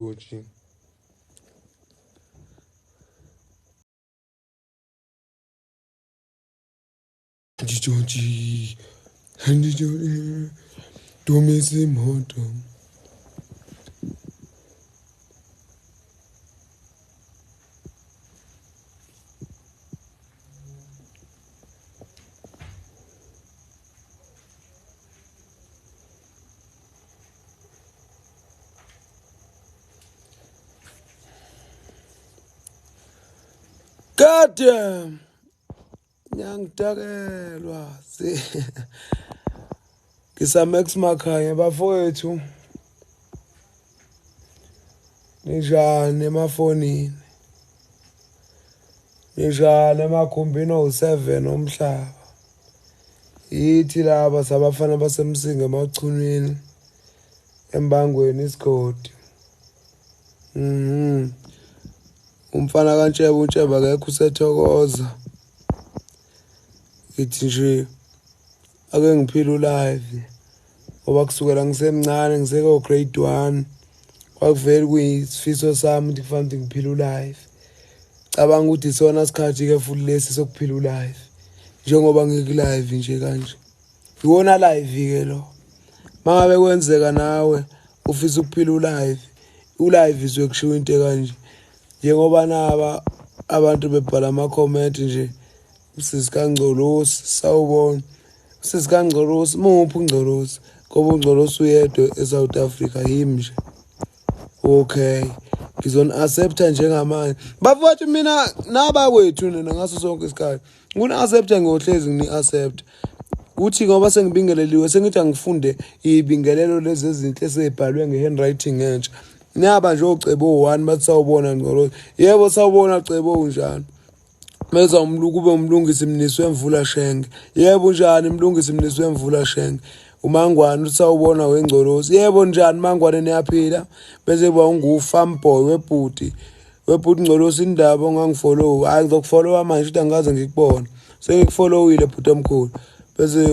Joji. Joji. Joji. Dumisa imoto. God damn. Ngiyangidakelwa. Ngisa-Max Makhanya bafowethu. Ninjani emafonini? Ninjani emakhumbini owu-7 omhlaba? Yithi laba sabafana baseMsinga emachunwini embangweni isigodi. Umfana kaNtshebe uNtshebe akekho usethokoza. Ngithi nje ake ngiphile ulive ngoba kusukela ngisemncane ngiseko grade 1 kwakuvele kuyisifiso sami ukuthi kufanele ukuthi ngiphile ulive. Cabanga ukuthi isona sikhathi ke futhi lesi sokuphila ulive njengoba ngikulive nje kanje. Iwona live ke lo. Mangabe kwenzeka nawe ufisa ukuphila ulive, ulive izwe kushiwo into kanje. Njengoba naba abantu bebhala ama comment nje usisi kaNgcolosi sawubona. Usisi kaNgcolosi muphi uNgcolosi? Ngoba uNgcolosi uyedwa eSouth Africa yimi nje. Okay, ngizoni-accepta njengamanje. Bafowethu mina nabakwethu nina ngaso sonke isikhathi. Ngikuni-accepta ngiyohlezi ngini-accepta. Kuthi ngoba sengibingeleliwe sengithi angifunde iy'bingelelo lezi ezinhle esey'bhalwe nge-handwriting entsha. Naba nje oCebo 1 bathi sawubona Ngcolosi. Yebo sawubona Cebo unjani? Meza kube umlungisi Mnisi wemvula Shenge. Yebo unjani Mlungisi Mnisi wemvula Shenge. Umangwane uthi sawubona weNgcolosi. Yebo njani Mangwane niyaphila? Bese kuba ungu-farm boy webhuti. Webhuti Ngcolosi indaba ongangifollow. Hayi ngizokufollowa manje ukuthi angikaze ngikubone. Sengikufollowile bhuti omkhulu. Bese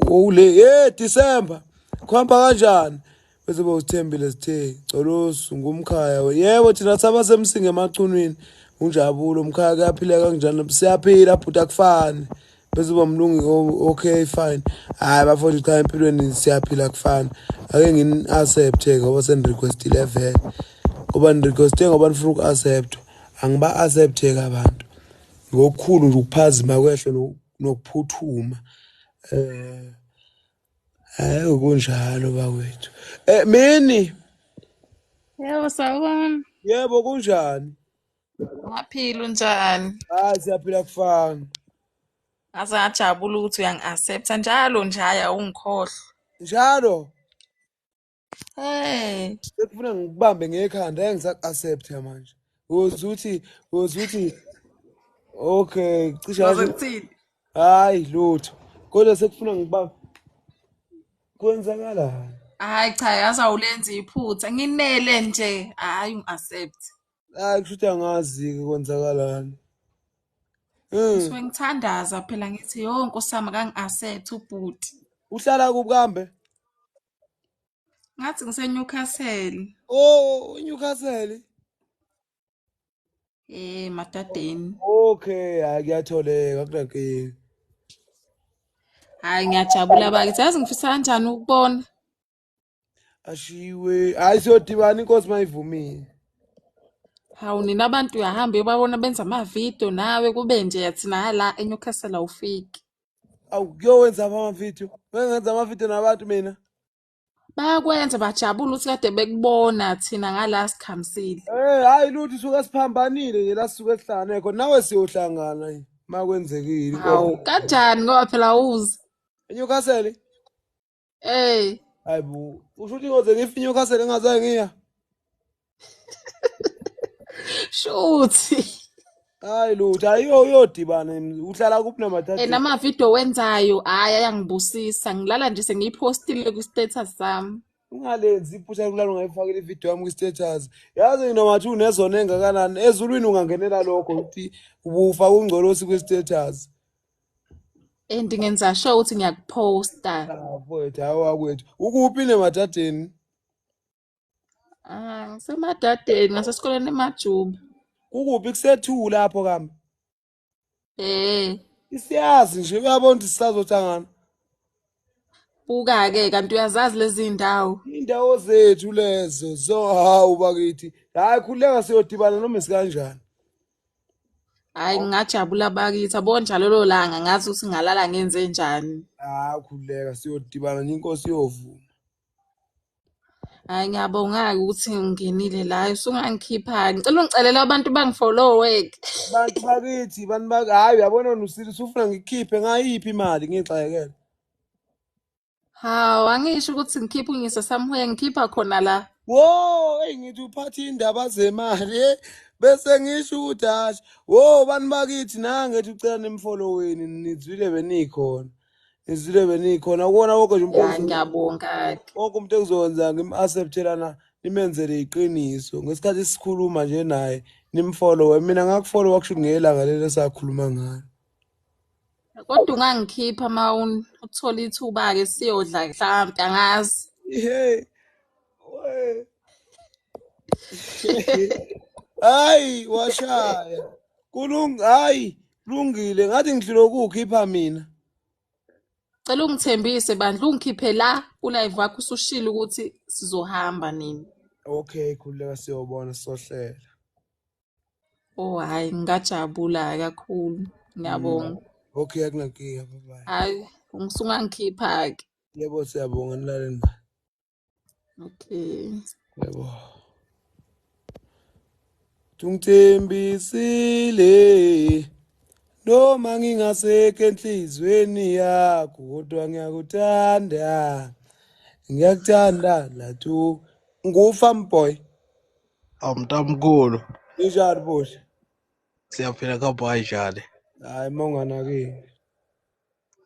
ule hey December. Kuhamba kanjani? Bese bawuthembile sithe Ngcolosi ngumkhaya. Yebo thina sabasemsinga emachunwini. Unjabulo umkhaya kuyaphileka kanjani? Siyaphila bhuti akufani. Bese bamlungi okay fine. Hayi bafowethu cha empilweni siyaphila kufana. Ake ngini-accept-e ngoba seni-request-ile vele. Ngoba ni-request-e ngoba nifuna uku-accept-wa. Angiba-accept-e-ke abantu. Ngokukhulu nje ukuphazima kwehlo nokuphuthuma. Hayi kunjalo bakwethu. Mini. Yebo, sawubona. Yebo kunjani? Ngaphila unjani? Hayi siyaphila kufana. Ngaze ngajabula ukuthi uyangi-accept-a njalo nje hhayi awungikhohlwa. Njalo? Hey. Sekufuna ngikubambe ngekhanda ngeke ngisaku-accept-a manje. Uzothi okay cishe Uzothi kuthini? Hayi lutho. Kodwa sekufuna ngikubambe. Kwenzakalani? Hayi cha yazi awulenzi iphutha. Nginele nje hayi ungi-accept. Hayi kusho ukuthi angazi-ke kwenzakalani. Ngisuke ngithandaza phela ngithi yo Nkosi yami akangi-accept ubhuti. Uhlala kuphi kambe? Ngathi ngise-Newcastle. Oh, eNewcastle. Madadeni. Okay, hayi kuyatholeka akunankinga. Hayi ngiyajabula bakithi. Yazi ngifisa kanjani ukubona? Ashiwe. Hayi siyodibana inkosi mayivumile. Hawu nina abantu uyahamba uyobabona benza amavidiyo nawe kube nje thina la eNewcastle awufiki. Awu kuyowenza amavidiyo. Ngenza amavidiyo nabantu mina. Bayakwenza bajabula ukuthi kade bekubona thina ngala sikhamisile. Hayi lutho suke siphambanile nje la sisuke sihlangane khona nawe siyohlangana makwenzekile. Hawu kanjani ngoba phela awuzi. eNewcastle? Eh. Hayi bo, usho ukuthi ngoze ngife eNewcastle engazange ngiya. Shuthi. Hayi lutho, ayiyo uyodibana uhlala kuphi namathathu? Namavidiyo wenzayo hayi ayangibusisa ngilala nje sengiyipostile ku-status sami. Ungalenzi iphutha lokulala ungayifakile ividiyo yami kwi-status. Yazi noma ngathi unezono engakanani ezulwini ungangenela lokho ukuthi ubufaka uNgcolosi kwi-status. And ngenza sure ukuthi ngiyakuphosta. Mfowethu, hayi wakwethu. Ukuphi nemathatheni? Ah, ngisemadadeni ngasesikoleni eMajuba. Kukuphi kusethu lapho kambe? Eh, Isiyazi nje uyabona ukuthi sisazothangana. Buka-ke kanti uyazazi lezi ndawo. Indawo zethu lezo. So hawu bakithi. Hayi khuleka siyodibana noma isikanjani. Hhayi ngingajabula bakithi, yabo njalo lelo langa ngazi ukuthi ngalala ngenze njani. Hayi khuleka siyodibana nje inkosi iyovuma. Hhayi ngiyabonga-ke ukuthi ngingenile la, usungangikhipha. Ngicela ungicelele abantu bangifollowe-ke. Bantu bakithi, bantu bak hayi uyabona wena usile usufuna ngikhiphe ngayiphi imali ngixakekele. Hawu, angisho ukuthi ngikhiphe ungise somewhere, ngikhipha khona la. Wo, hey ngithi uphathe indaba zemali eh bese ngisho ukuthi hashi. Wo bantu bakithi nange ethi ucela nimfolloweni nizwile benikhona. Nizwile benikhona kuwona wonke nje umuntu Ya, ngiyabonga-ke. Wonke umuntu engizokwenza ngim-acceptelana nimenzele iqiniso ngesikhathi sikhuluma nje naye nimfollowe. Mina ngakufollowa kusho ngelanga leli esakhuluma ngalo. Kodwa ungangikhipha uma uthola ithuba-ke siyodla mhlampe, angazi. Hey. Hayi washaya. Kulung hayi lungile ngathi ngihlule ukukhipha mina. Cela ungithembise bandla ungikhiphe la ku-live wakho usushilo ukuthi sizohamba nini. Okay, khululeka siyobona sohlela. Oh hayi ngingajabula kakhulu. Ngiyabonga. Okay, akunankinga bye bye. Hayi usungangikhipha-ke. Yebo siyabonga nilaleni ba. Okay. Yebo. Tungithembisile noma ngingasekho enhlizweni yakho kodwa ngiyakuthanda. Ngiyakuthanda lathu. Ngufarm boy. Awumntamkhulu. Ninjani bohle? Siyaphila khapha kanjani? Hayi monganakile.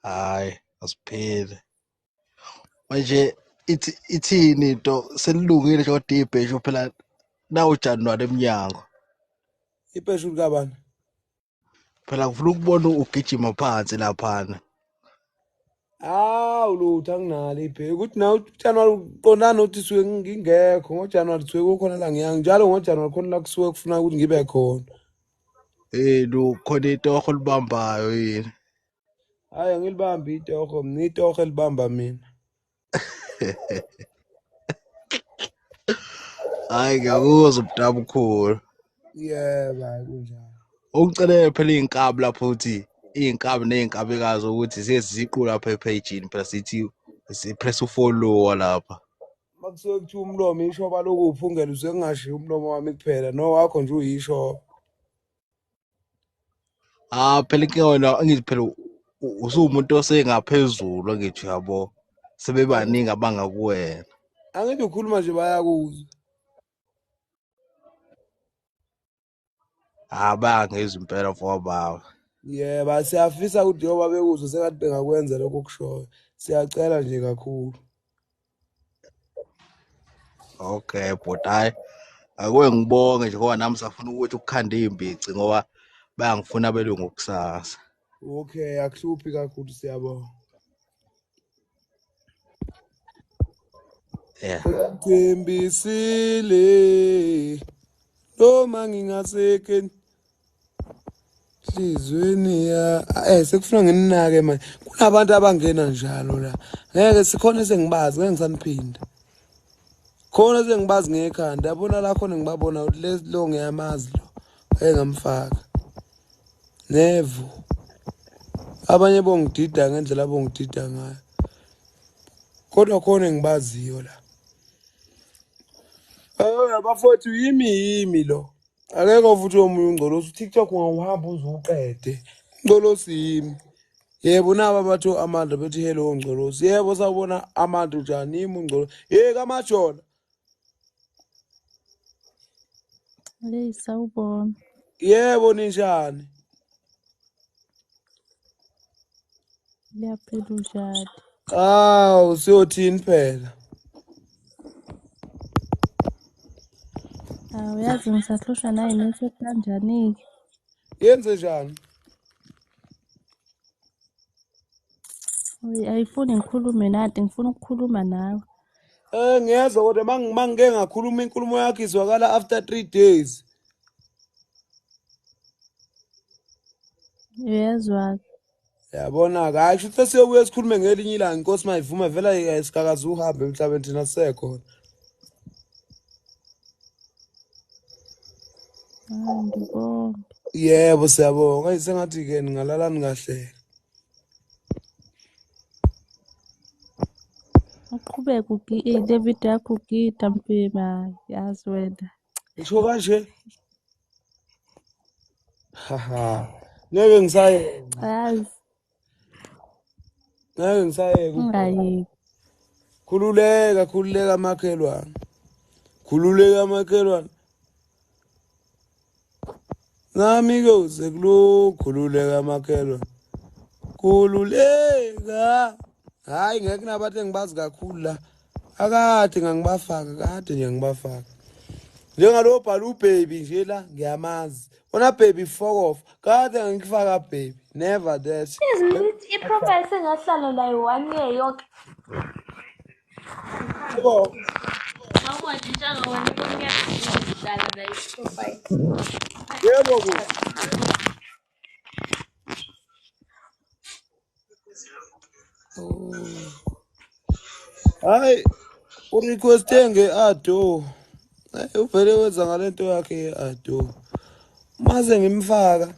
Hayi, asiphile. Manje ithi ithini into selilungile nje kodwa ibheshu phela nawu January emnyango. Ibheshu likabani? Phela ngifuna ukubona ugijima phansi laphana. Hawu lutho anginalo ibheshu. Ukuthi nawe uJanuary uqondana nokuthi suke ngingekho ngoJanuary suke kukhona la ngiya njalo ngoJanuary khona la kusuke kufuna ukuthi ngibe khona. Eh lo khona itoho libambayo yini? Hayi angilibambi itoho mina itoho elibamba mina. Hayi ngiyakuzwa mntamkhulu. Yebo hayi kunjalo. Ungicelele phela iy'nkabi lapho ukuthi iy'nkabi ney'nkabikazi ukuthi siye siziqu lapha ephejini phela sithi sipress ufollow lapha. Makusuke kuthiwa umlomo ishoba lokuwuphungela usuke kungashiyi umlomo wami kuphela no wakho nje uyishoba. Ah phela inkinga wena angithi phela usuwumuntu osengaphezulu angithi uyabo sebebaningi abangakuwena. Angithi ukhuluma nje bayakuzwa. Ah bayangizwa impela mfowababa. Yebo siyafisa ukuthi njengoba bekuzwa sengathi bengakwenza lokho okushoyo. Siyacela nje kakhulu. Okay bhuti hayi ake ngibonge nje ngoba nami safuna ukuthi ukukhanda iy'mbici ngoba bayangifuna abelungu kusasa. Okay akuhluphi kakhulu siyabonga. Yeah. Uthembisile noma ngingasekho enhlizweni ya sekufuna ngininake manje. Kunabantu abangena njalo la. Ngeke sikhona sengibazi ngeke ngisaniphinda. Khona sengibazi ngekhanda yabona la khona ngibabona ukuthi lo ngiyamazi lo. Ngeke ngamfaka. Nevo. Abanye bongidida ngendlela abongidida ngayo. Kodwa khona engibaziyo la. Abafowethu yimi lo. Akekho futhi omunye ungcolosi uTikTok ungawuhamba uze uqede. Ungcolosi yimi. Yebo naba bathu amandla bethi hello ngcolosi. Yebo sawubona amandla njani yimi ungcolosi. Hey kaMajola. Hey sawubona. Yebo ninjani? Liyaphila unjani? Awu siyothini phela. Awu yazi ngisahlushwa nayi network kanjani-ke? Yenze njani? Ayifuni ngikhulume nadi ngifuna ukukhuluma nawe. Ngiyezwa kodwa mangike ngakhuluma inkulumo yakho izwakala after 3 days. Uyezwa-ke. Yabona-ke, hhayi kusho ukuthi sesiyobuye sikhulume ngelinye ilanga, inkosi mayivuma vele sikakaze uhambe emhlabeni thina sisekhona. Hayi ngibonge. Yebo siyabonga. Eyi sengathi-ke ningalalani kahle. Uqhubeke le video yakho ugida mfema, yazi wena. Ngisho kanje. Haha. Ngeke ngisayeka. Yazi. Ngeke ngisayeka. Ungayeki. Khululeka, khululeka makhelwane. Khululeka makhelwane. Nami ke uze khululeka makhelwane. Khululeka. Hayi ngeke kunabantu engibazi kakhulu la. Akade ngangibafaka, kade nje ngibafaka. Njengalo bhala ubaby nje la ngiyamazi. Wona baby fuck off. Kade ngikufaka baby. Never that. I-profile sengahlala nayo 1 year yonke. Yebo. Yebo ku. Hayi urequeste nge-ado. Hayi uvele wenza ngalento yakhe ye-ado. Mase ngimfaka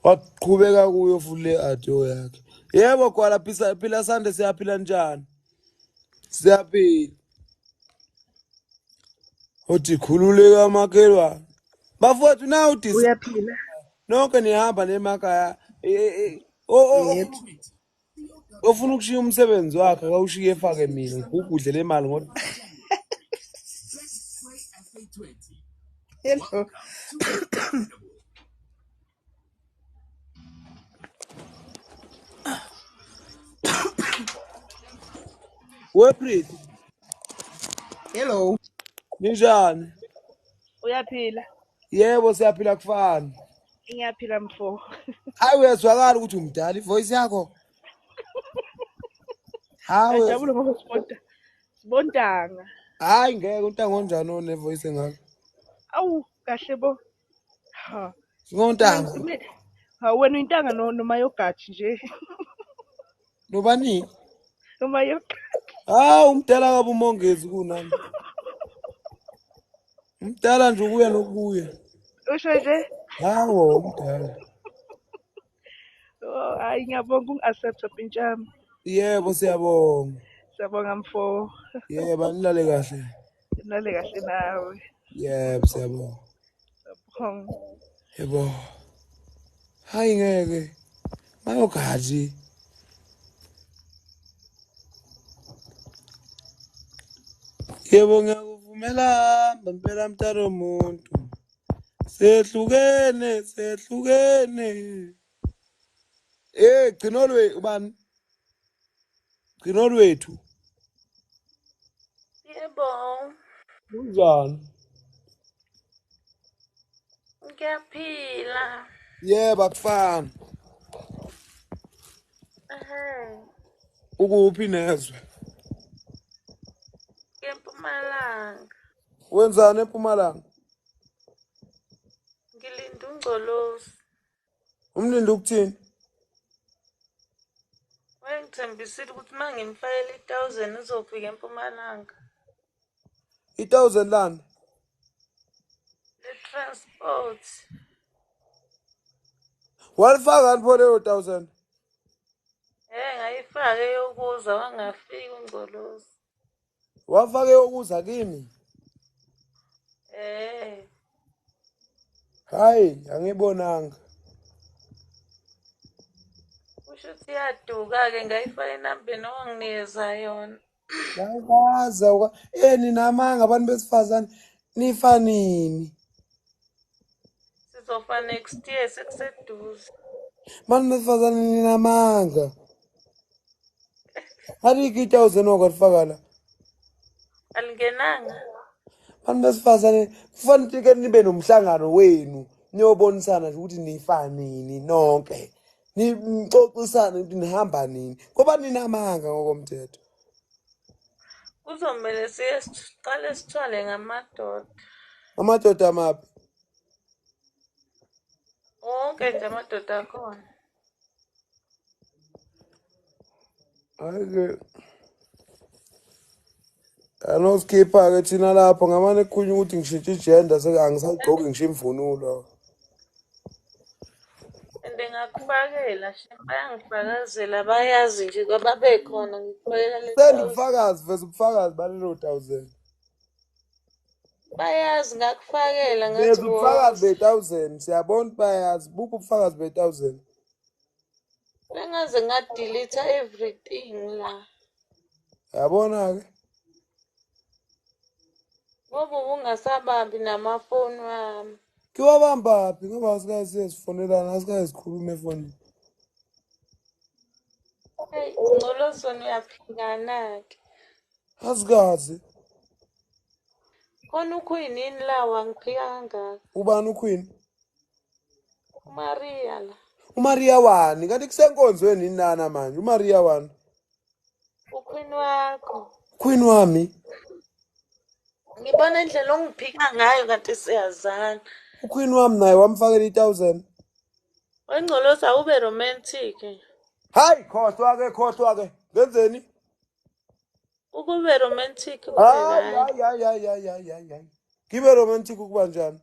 waqhubeka kuyo futhi le ado yakhe. Yebo gwala phila Sunday siyaphila njani? Siyaphila. Uthi khululeka makhelwane. Bafowethu na uthi uyaphila. Nonke nihamba nemakhaya. Ofuna ukushiya umsebenzi wakhe akawushiye efake mina ngigugudle le mali ngodwa. Hello. We Pretty. Hello. Ninjani? Uyaphila? Yebo siyaphila kufana. Ngiyaphila mfo. Hayi uyazwakala ukuthi umdala ivoice yakho. Hawu. Ngiyajabula ngoba sibonda. Sibondanga. Hayi ngeke untanga onjani one voice engaka. Awu kahle bo. Ha. Singontanga. Ha wena uyintanga no noma yogathi nje. Nobani? Noma yogathi. Ah umdala kabi umongezi kunami. Umdala nje ukuya nokubuya. Usho nje? Hawo umdala. Oh hayi ngiyabonga ungi-accept mpintshami. Yebo siyabonga. Siyabonga mfo. Yebo nilale kahle. Nilale kahle nawe. Yebo siyabonga. Siyabonga. Yebo. Hayi ngeke. Mayogaji. Yebo ngiyakuvumela mpela mntana womuntu. Sehlukene, sehlukene. Gcinolwe ubani? Gcinolwethu. Yebo. Kunjani? Ngiyaphila. Yebo akufani. Ukuphi nezwe? EMpumalanga. Wenzani eMpumalanga? Ngilinda ungcolosi. Umlindi ukuthini? Wayengithembisile ukuthi uma ngimfakela i-1000 uzofika eMpumalanga. I-1000 lana? Le-transport. Walifaka pho leyo 1000? Ngayifaka eyokuza wangafika ungcolosi. Wafaka eyokuza kimi? Hayi, angibonanga. Kusho ukuthi iyaduka-ke ngayifaka enambeni owanginikeza yona. Ngakaza ninamanga abantu besifazane nifa nini? Sizofa next year sekuseduze. Bantu besifazane ninamanga. Alikho i-1000 okwalifaka la. Alingenanga. Bantu besifazane kufanele ke nibe nomhlangano wenu niyobonisana nje ukuthi nifa nini nonke. Nixoxisane ukuthi nihamba nini ngoba ninamanga ngokomthetho. Kuzomele siye siqale sithwale ngamadoda. Amadoda amaphi? Wonke nje amadoda akhona. Hhayi-ke anosikhipha-ke thina lapho ngamane kukhulunywa ukuthi ngishintshe ijenda angisayigqoki ngisho imvunulo. And ngakufakela shem, bayangifakazela bayazi nje kwababekhona ngikufakela le Send thousand. ubufakazi, veza ubufakazi balelo thousand. Bayazi ngakufakela ngathi Veza ubufakazi woza. be-thousand, siyabona ukuthi bayazi, buka ubufakazi be-thousand. Bengaze ngadelete everything la. Yabona-ke. Ngoba ubungasabambi namafoni wami. Ngiwabambaphi ngoba asikaze siye sifonelana, asikaze sikhulume efonini. Hey, Ngcolosoni uyaphikana-ke. Asikaze. Khona ukhuyinini la wangiphika kangaka. Ubani uQueen? UMaria la. uMaria wani? Kanti kusenkonzweni yini lana manje? uMaria wani? Ukhwini wakho. Queen wami. Ngibona indlela ongiphika ngayo kanti siyazana. UQueen wami naye wamfakela i-thousand. Wengcolosi awube romantic. Hayi, khohlwa-ke, khohlwa-ke. Ngenzeni? Ukube romantic kube Hayi, kanye. hayi, hayi, hayi, hayi, hayi, hayi, hayi. Ngibe romantic ukuba njani?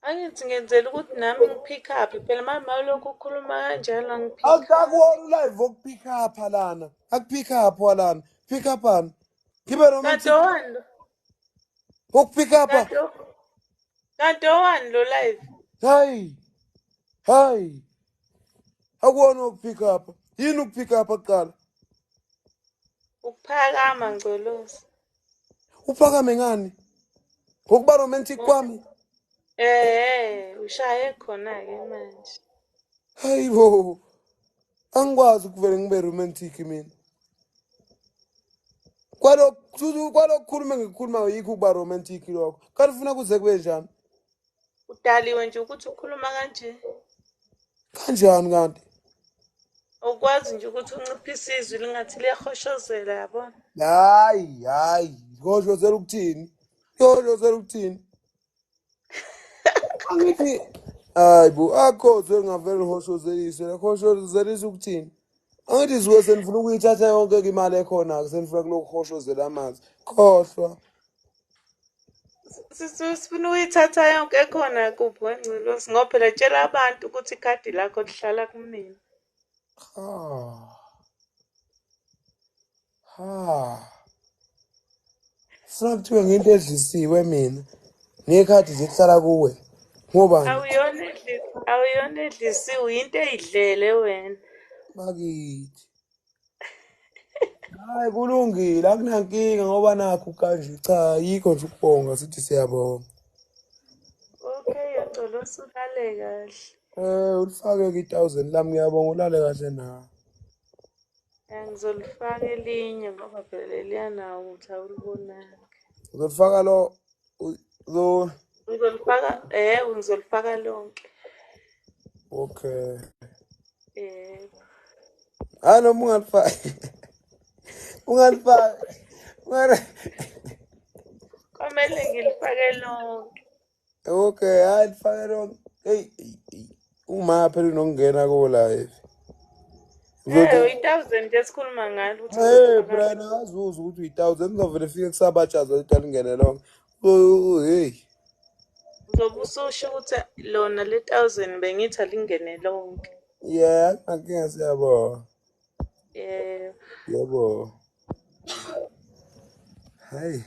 Angithi ngenzela ukuthi nami ngipick up phela manje mawulokhu ukhuluma kanjalo angipick up. Akuwona ulive wokupick up lana. Akupick up lana. Pick up ani. Ngibe Kanti romantic owani lo? wokupick up. Kanti kanti owani lo live? Hayi, hayi. Akuwona ukupick up. Yini ukupick up kuqala? Ukuphakama Ngcolosi. Uphakame ngani? Ngokuba romantic kwami. Ushaye khona-ke manje. Hayi bo. Angikwazi ukuvele ngibe romantic mina. Kwalokhu kwalokukhuluma engikukhulumayo yikho ukuba romantic lokho. Kanti ufuna kuze kube njani? Udaliwe nje ukuthi ukhuluma kanje. Kanjani kanti? Awukwazi nje ukuthi unciphise izwi lingathi liyahoshozela yabona. Hayi, hayi, ngoshozela ukuthini? Ngoshozela ukuthini? Angithi hayi bo, akho ngavele lihoshozeliswe, lihoshozelisa ukuthini? Angithi suke senifuna ukuyithatha yonke imali ekhona-ke senifuna kulokhu hoshozela amanzi. Khohlwa. Sifuna ukuyithatha yonke ekhona kuphi wengcolosi ngoba phela tshela abantu ukuthi ikhadi lakho lihlala kumina. Ha. Ha. Funa kuthiwe ngento edlisiwe mina. Nekhadi nje kuhlala kuwe. Ngobani? Awuyona awuyona edlisiwe into eyidlele wena. Bakithi. Hayi kulungile akunankinga ngoba nakho kanje cha yikho nje ukubonga sithi siyabonga. Okay, Ngcolosi ulale kahle. Ulifake ke i-thousand lami ngiyabonga ulale kahle nawe. Ngizolifaka elinye ngoba phela leliya nawo ukuthi awulibonanga. Uzolifaka lo lo Ngizolifaka ngizolifaka lonke. Okay. Yebo. Hayi noma ungalifaki. Ungalifaki. Kwamele ngilifake lonke. Okay, hayi lifake lonke. Hey, uma phela unokungena ko live. I-thousand nje esikhuluma ngalo ukuthi Hey, ngizolifaka Brian akazuza ukuthi uyi-thousand uzovele fike kusabatshaza ukuthi alingene lonke. Hey. Uzobe ususho ukuthi lona le thousand bengithi alingene lonke. Yeah, akunankinga siyabonga. Yebo. Yebo. Hayi.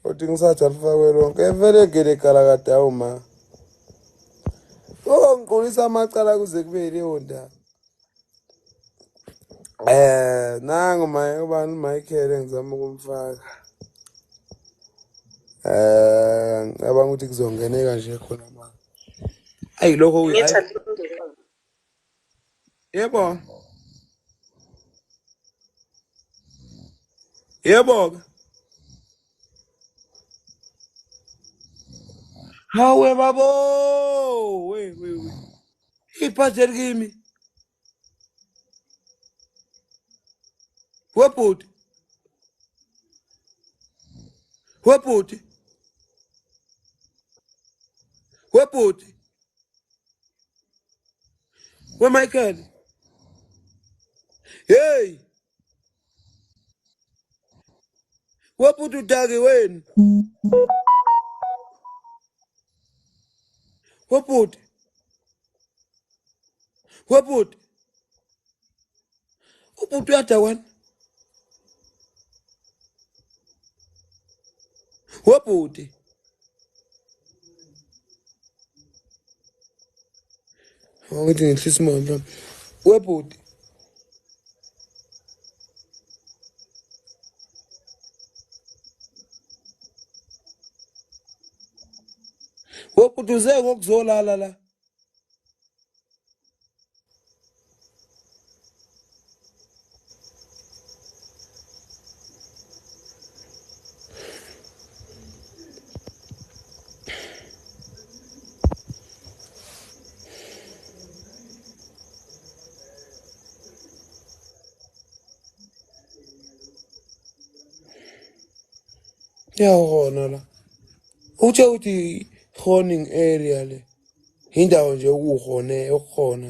Uthi ngisathi alifakwe lonke. Vele ngene kala kade awu ma. Oh, ngiqulisa amacala kuze kube yileyo ndaba. Nangu maye ubani Michael engizama ukumfaka. Ngicabanga ukuthi kuzongeneka nje khona manje. Ayi lokho Ngithi alingene. Yebo. Yebo. Hawe babo. We we we. Iphatheli kimi. Webhuti. Webhuti, webhuti, weMichael. Hey, webhuti udaki wenu. Webhuti, webhuti. Ubhuti uyadakwana. Webhuti. Ukuthi ngihlisa umoya mhlawumbe. Webhuti. Webhuti uze ngokuzolala la. Yawona la. Uthe ukuthi honing area le. Indawo nje ukuhone okukhona.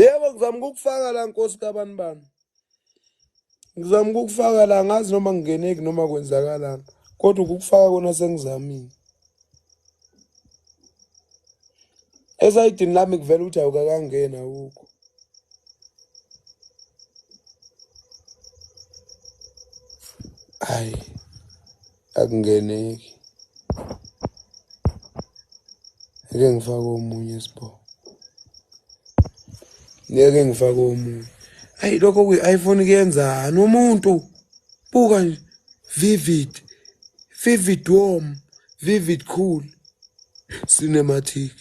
Yebo ngizama ukukufaka la nkosi kabani bani. Ngizama ukukufaka la ngazi noma ngingeneki noma kwenzakalani. Kodwa ukukufaka kona sengizamile. Esayidini lami kuvela ukuthi awukakangena awukho. Hayi akungeneki. Ake ngifake omunye sipho. Ngeke ngifake omunye. Hayi lokho kuyi-iPhone kuyenzani umuntu? Buka nje vivid, vivid warm, vivid cool, cinematic.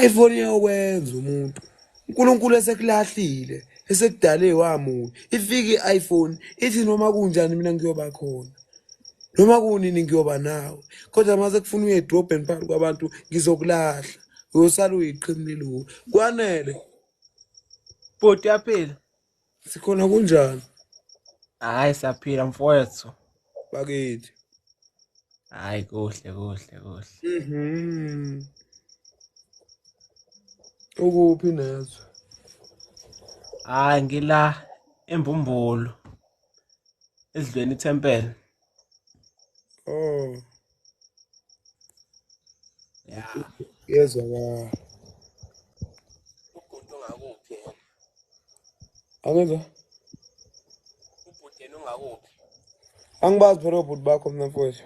iPhone iyokwenza umuntu. uNkulunkulu esekulahlile, esekudale wamubi. Ifike i-iPhone ithi noma kunjani mina ngiyoba khona. Noma kunini ngiyoba nawe. Kodwa mase kufuna uye edrobheni phakathi kwabantu ngizokulahla. Uyosala uyiqhimlilo. Kwanele. Bhuti uyaphila? Sikhona kunjani? Hayi siyaphila mfowethu. Bakithi. Hayi kuhle kuhle kuhle. Mhm. Ukuphi nezwe? Hayi ngila eMbumbulu. Edlweni ithempeli. Oh, Ya. yezwakala. Ubhuti ungakuphi yena? Angizwa? Ubhuti yena ungakuphi? Angibazi phela obhuti bakho mina mfowethu.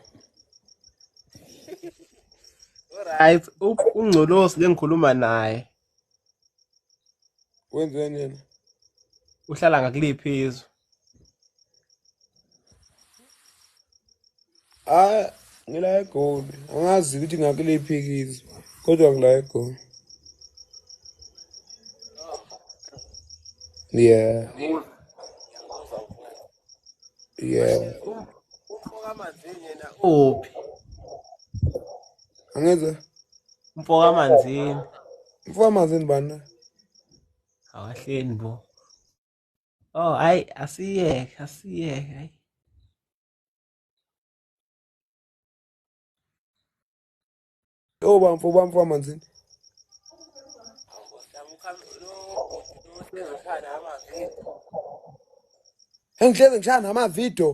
Alright, uNgcolosi lengikhuluma naye Wenzeni yena? uhlala ngakuliphi izwe? Hayi, ngila eGoli. Angazi ukuthi ngakuliphi izwe, kodwa ngila eGoli. Yeah, Ngiyakuzwa mfowethu. yeah. Umfo kaManzini yena uphi? Angizwa? Umfo kaManzini. Mfo kaManzini bani na? Awahleni bo. Oh, hayi asiyeke, asiyeke hayi. Oh, bamfo, bamfo kaManzini. Engihlezi ngishaya namavidiyo.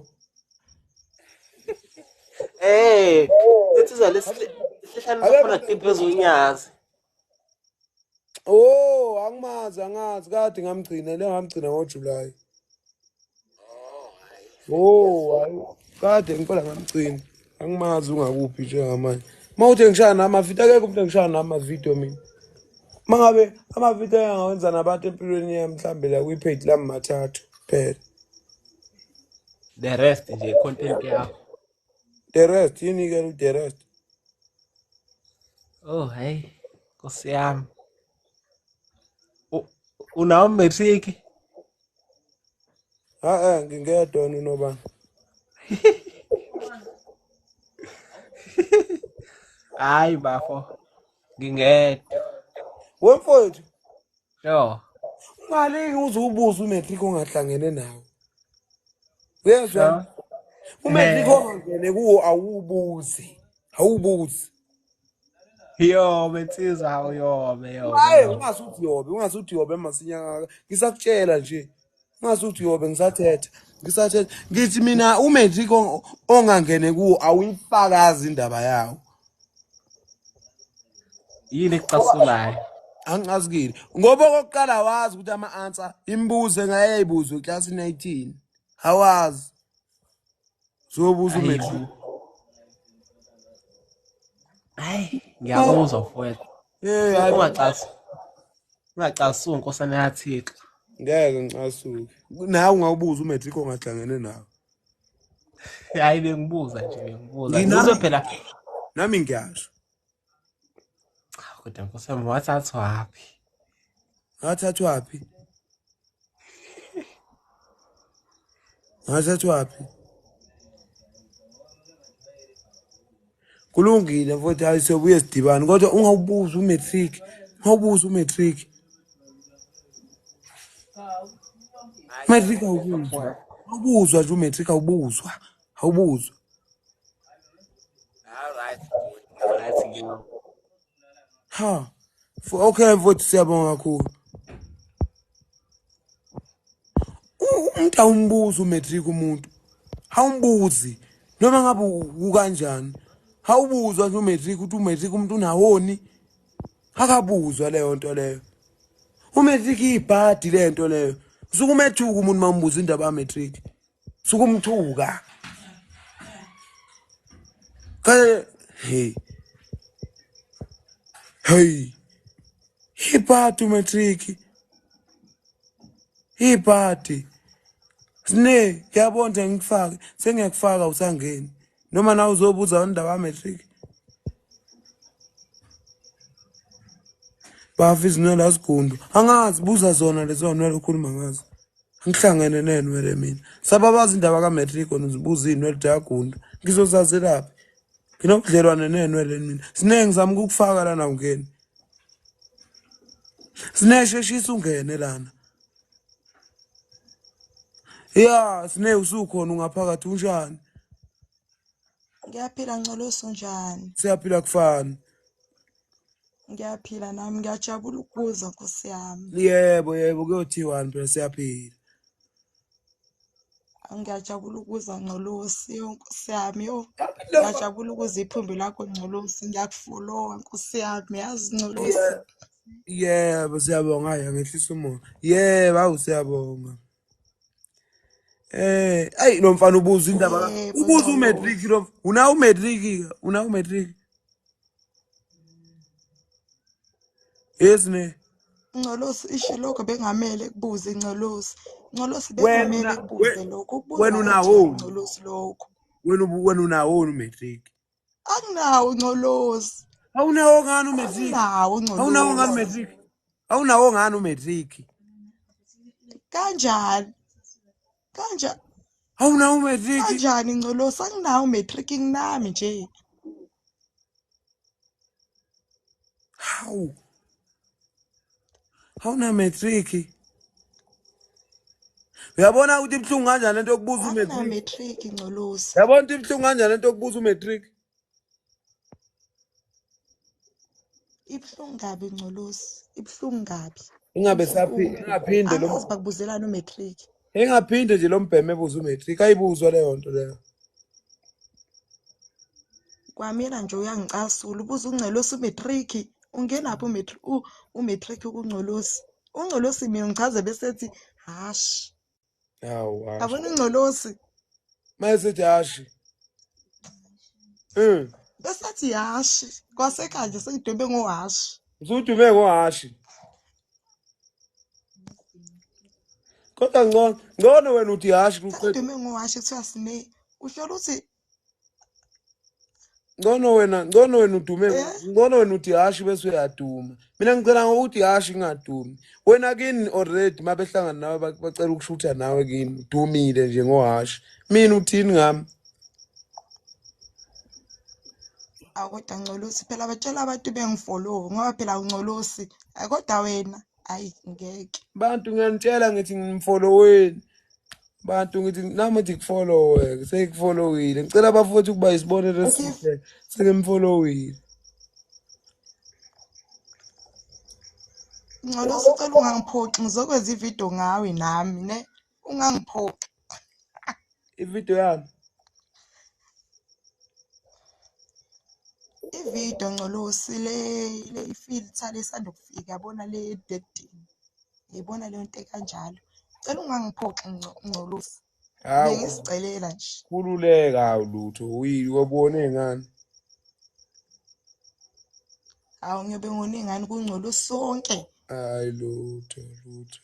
Eh, letsizwa lesihlanu Akekho sakhona clip ezonyazi. Oh, angimazi, angazi. Kade ngamgcina, le ngamgcina ngoJuly. Oh, hayi. Kade ngicela ngamgcina. Angimazi ungakuphi njengamanje. Mawuthi ngishaya namavidiyo, akekho umuntu engishaya namavidiyo mina. Mangabe amavidiyo engawenza nabantu empilweni yami mhlambe la kwi-page lami mathathu kuphela. The rest nje content yakho. The rest yini ke the rest? Oh, hey, Nkosi yami. Unawo matric? Ha eh ngingedwa wena unobani? Hayi bafo. Ngingedwa. Wemfowethu, Sure. ungalingi uze ubuze umatric ongahlangene nawo. Uyezwa? Sure. Umatric Eh. ongangene kuwo awubuzi. Awubuzi. Yobe insizwa hawu yobe yobe Hayi, yobe. ungasuthi yobe, ungasuthi yobe masinya kangaka. Ngisakutshela nje. Ungasuthi yobe ngisathetha. Ngisathetha. Ngithi mina umatric ongangene kuwo awuyifakazi indaba yawo. Yini ekucasulayo? Angicasukile. Ngoba okokuqala wazi ukuthi ama-answer imibuzo engayayibuzwe eklasini 19. Awazi. Uzobuza umatric. Ayibo. Hayi, ngiyakuzwa mfowethu. Eh hayi Ungacasi. Ungacasuki nkosana yaThixo. ngeke ngicasuke. Nawe ungawubuza umatric ongahlangene nawo. Hayi bengibuza nje bengibuza. Nginami Ngizwe phela nami ngiyasho. cha kodwa nkosi yami wathathwaphi? Ngathathwaphi? Ngathathwaphi? Kulungile mfowethu hayi siyobuye sidibane kodwa ungawubuza umatric. Ungawubuza umatric. Hayi Umatric ngiyakuzwa awubuzwa. mfowethu. Awubuzwa nje umatric awubuzwa. Awubuzwa. All right, mfowethu. Right ngiyakuzwa. Ha. Okay mfowethu siyabonga kakhulu. Umuntu awumbuzi umatric umuntu. Awumbuzi noma ngabe ukanjani. Awubuzwa nje umatric ukuthi umatric umuntu unawoni. Akabuzwa leyo nto leyo. Umatric ibhadi le nto leyo. Usuke umethuka umuntu mambuza indaba yamatric. Usuke umthuka. Kale hey hey ibhadi umatric. Ibhadi. Sine ngiyabona nje ngikufake sengiyakufaka usangeni. Noma nawe uzobuza indaba yamatric. Bafa izinwele azigundu. Angazi buza zona lezo nwele ukhuluma ngazo. Ngihlangene nenwele mina. Sababazi indaba kaMatric wena uzibuza iy'nwele ukuthi ayagunda. Ngizozazelaphi? Nginobudlelwane nenwele mina. Sine ngizama ukukufaka lana ungene. Sine sheshisa ungene lana. Ya, sine usukhona ungaphakathi unjani? Ngiyaphila Ngcolosi unjani? Siyaphila kufana. Ngiyaphila nami ngiyajabula ukuzwa Nkosi yami. Yebo, yebo kuyothiwani phela siyaphila. Ngiyajabula ukuzwa Ngcolosi yo Nkosi yami yo. Ngiyajabula ukuzwa iphimbo lakho Ngcolosi ngiyakufolowa Nkosi yami yazi Ngcolosi. Yebo, siyabonga hayi angehlisa umoya. Yebo, awu siyabonga. Ayi lo mfana ubuza indaba Yebo ubuza umatric Ngcolosi. lo una umatric una umatric. Yes ne. Ngcolosi isho lokho bengamele kubuze Ngcolosi. Ngcolosi Wena bengamele una kubuze lokho ukubuza wena kanjani unawoni. Ngcolosi lokho. Wena unawoni umatric. Anginawo Ngcolosi. Awunawo ngani umatric? Anginawo Awunawo ngani Ngcolosi. umatric? Awunawo ngani umatric? Kanjani? Kanjani? Awunawo umatric? Kanjani Ngcolosi anginawo umatric nginami nje. Hawu. Awuna matric. Uyabona ukuthi ibuhlungu kanjani lento yokubuza Angina umatric? matric Ngcolosi. Uyabona ukuthi ibuhlungu kanjani lento yokubuza umatric? Ibuhlungu kabi Ngcolosi. Ibuhlungu kabi. Ingabe saphi Ibuhlungu. ingaphinde lo Angazi bakubuzelani umatric. engaphinde nje lo mbheme ebuza umatric ayibuzwa leyo nto leyo. Kwamina nje uyangicasula ubuza uNgcolosi umatric. Ungenaphi umatric umatric kuNgcolosi. UNgcolosi mina ngichaze bese ethi hashi. Hawu hashi. Yabona uNgcolosi Mayesethi hashi. Bese ethi hashi. Kwasekhaya nje sengidwebe ngohashi. Usudume ngohashi. Kodwa ngcono ngcono wena uthi hashi kuqeda. Sengidume ngohashi kuthiwa sine. Usho ukuthi Ngcono wena udume eh ngcono wena uthi hashi bese uyaduma. Mina ngicela ngokuthi hashi ngingadumi. Wena kini already mabehlangana nawe bacela ukushutha nawe kini udumile nje ngohashi. Mina uthini ngami? Awu kodwa Ngcolosi phela batshela abantu bengifollow ngoba phela uNgcolosi. Ayi kodwa wena ayi ngeke. Bantu ngiyanitshela ngithi ngimfolloweni. Bantu ngithi nami ngithi kufollowe, sengikufollowile. Ngicela abafowethu ukuba isibonelo Okay. esihle. Sengimfollowile. Ngcolosi ucela ungangiphoxi ngizokwenza ividiyo ngawe nami ne. Ungangiphoxi. Ividiyo yami. Ividiyo Ngcolosi le le ifiltha lesanda kufika yabona le ededini. Yibona leyo nto ekanjalo. Cela ungangiphoxi Ngcolosi. Hawu, Bengisicelela nje. khululeka hawu lutho. Uyini wabone ngani? Hawu ngiyobe ngone ngani kuNgcolosi sonke. Hayi lutho, lutho.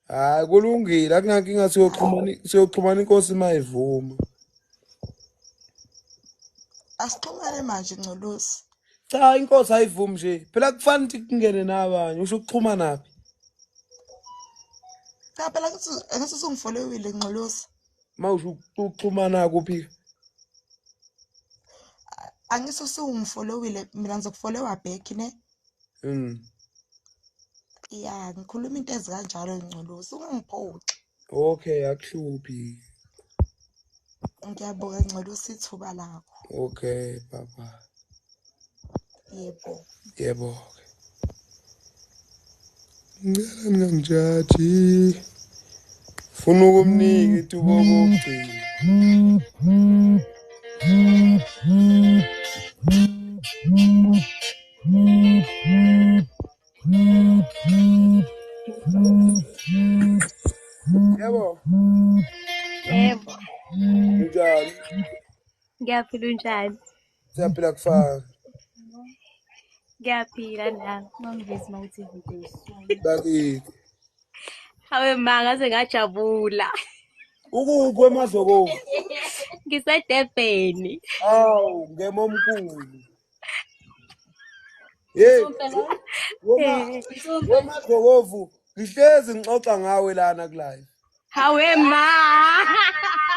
Hayi kulungile, akunankinga siyoxhumana siyoxhumana inkosi mayivuma. Asixhumane manje Ngcolosi. Cha inkosi ayivumi nje. Phela kufanele ukuthi kungene nabanye, usho ukuxhumana phi? Cha phela angithi usungifollowile Ngcolosi. Mawusho ukuxhumana kuphi? Angithi usungifollowile mina ngizokufollowa back ne. Ya ngikhuluma into ezikanjalo Ngcolosi ungangiphoxi. Okay, akuhluphi. Ngiyabonga Ngcolosi ithuba lakho. Okay, baba. Yebo. Yebo. Ngicela ningangijaji. Funa ukumnika ithuba okugcina. Yebo. Yebo, Kunjani? ngiyaphila unjani? Siyaphila kufana. Ngiyaphila nami. Ungangivezi uma uthi ividiyo isona. Bakithi. Hawe ma ngaze ngajabula. Ukuphi eMadlokovu? NgiseDurban. Awu, ngema omkhulu. Hey, woma Eh, weMadlokovu, ngihlezi ngixoxa ngawe lana kulive. Hawe ma.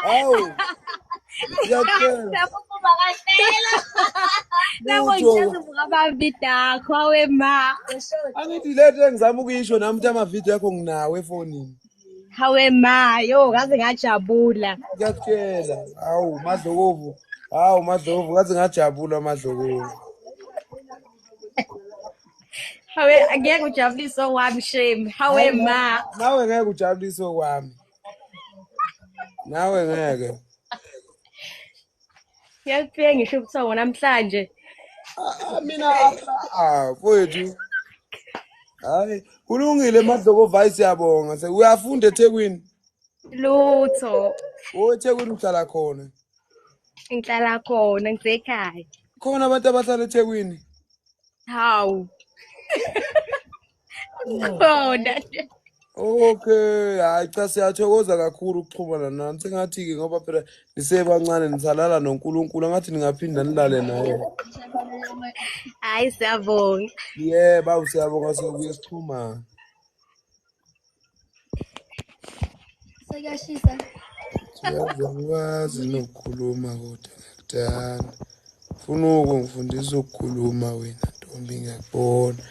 Hawu, ngiyakutshela. Lapho kuba kahlelo. Lapho Lutho. ngihlezi ngabambi dakho hawe ma. Angithi lento engizama ukuyisho nami ukuthi amavidiyo yakho nginawo efonini. Hawe ma, yo ngaze ngajabula. Ngiyakutshela. Hawu, Madlokovu. Hawu, Madlokovu, ngaze ngajabula Madlokovu. Hawe angeke ujabulise owami shame. Hawe Hayi, ma. nawe ngeke ujabulise okwami. Nawe ngeke. Ngiyakufika ngisho ubuthongo namhlanje. Ah, mina mfowethu. Hayi, kulungile Madlokovu, hayi siyabonga. Uyafunda eThekwini? Lutho. Oh, eThekwini uhlala khona. Ngihlala khona ngisekhaya. Khona abantu abahlala eThekwini. Hawu. Khona. Okay, hayi cha siyathokoza kakhulu ukuxhumana nani. Sengathi-ke ngoba phela nisebancane nisalala noNkulunkulu, angathi ningaphinda nilale naye. Hayi siyabonga. Yebo, awu siyabonga siyobuye sixhumane. Sekuyashisa. Siyazi angikwazi nokukhuluma kodwa ngiyakuthanda. Funa ukungifundisa ukukhuluma wena ntombi ngiyakubona.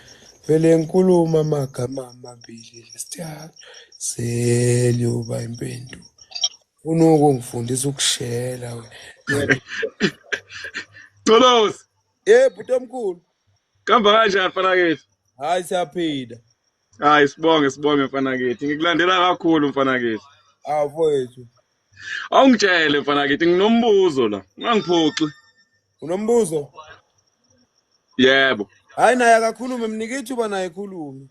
Vele ngikhuluma amagama amabili lesithathu seliyoba impendulo. Funa ukungifundisa ukushela wena. Xolosi, Yebo, bhuti omkhulu. kamba kanjani mfana kithi? Hayi siyaphila. Hayi sibonge sibonge mfana kithi. Ngikulandela kakhulu mfana kithi. Awu mfowethu. Awungitshele mfana kithi nginombuzo la. Ungangiphoxi. Unombuzo? Yebo. Hayi naye akakhulume, mnike ithuba naye ekhulume.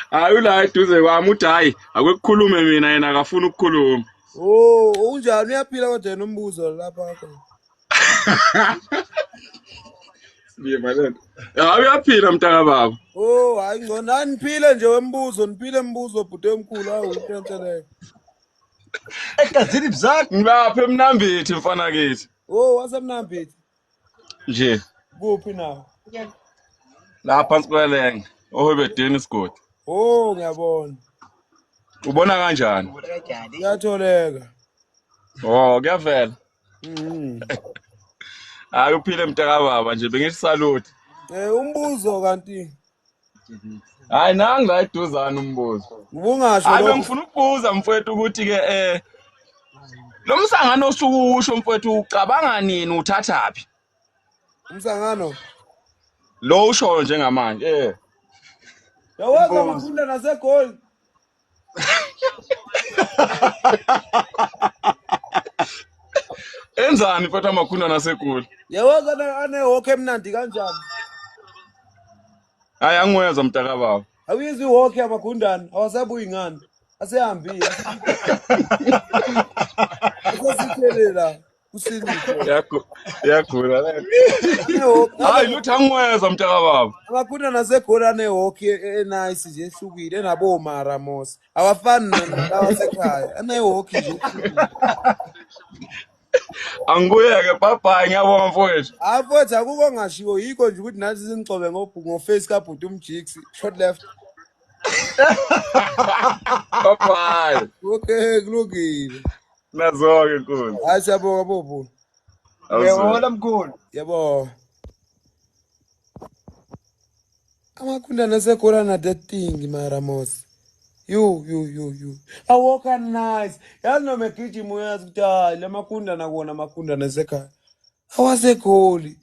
Hayi ula eduze kwami uthi hayi akwekukhulume mina yena akafuni ukukhuluma. Oh, unjani uyaphila kodwa yena umbuzo lapha khona. Sibiye lento. Hayi uyaphila mntaka baba. Oh, hayi ngcono hayi niphile nje wembuzo, niphile mbuzo bhuti omkhulu hawu inhle leyo. Egazini bzakho. Ngilapha eMnambithi mfana kithi. Oh, wasemnambithi. Nje Kuphi nawo? la phansi kwelenge ohwebedeni isigodi. Oh, ngiyabona. Ubona kanjani? Kuyatholeka. Oh, kuyavela. Mhm. Hayi uphile mntakababa nje bengithi salute. Umbuzo kanti Hayi nangi la eduzane umbuzo. Ubungasho Hayi lokho. bengifuna ukubuza mfowethu ukuthi ke lo msangano osukusho mfowethu ucabanga nini uthathaphi? Umsangano. Lo ushoyo njengamanje. Yawaza Umbuzo. mafunda naseGoli. Enzani mfowethu amakhunda naseGoli? Yawaza ane-hockey emnandi kanjani? Hayi angiwezwa mntakababa. Awuyizwa i-hockey amagundane awasabuyi ngani? Asehambile. Asesithele la kusilipho. Yagula le. Hayi lutho angiwezwa mntakababa. Amagundane aseGoli ane-hockey enice nje ehlukile enabomara mos. Awafani nalawa asekhaya. Ane-hockey nje ehlukile. Angikuyeke bye bye ngiyabonga mfowethu. Hayi mfowethu akukho ongashiwo yikho nje ukuthi nathi sinigcobe ngoface kabhuti umjiks short left. Bye bye. Okay kulungile. Nazo-ke nkunzi. Hayi siyabonga bobo. Awuzwe. Ngiyabona mkhulu. Yebo. Amakhundana aseGoli ana that thing mara mos. You you you you. Awoka nice. Yazi noma egijima uyazi ukuthi hayi la makhundana kuwona amakhundana asekhaya. AwaseGoli.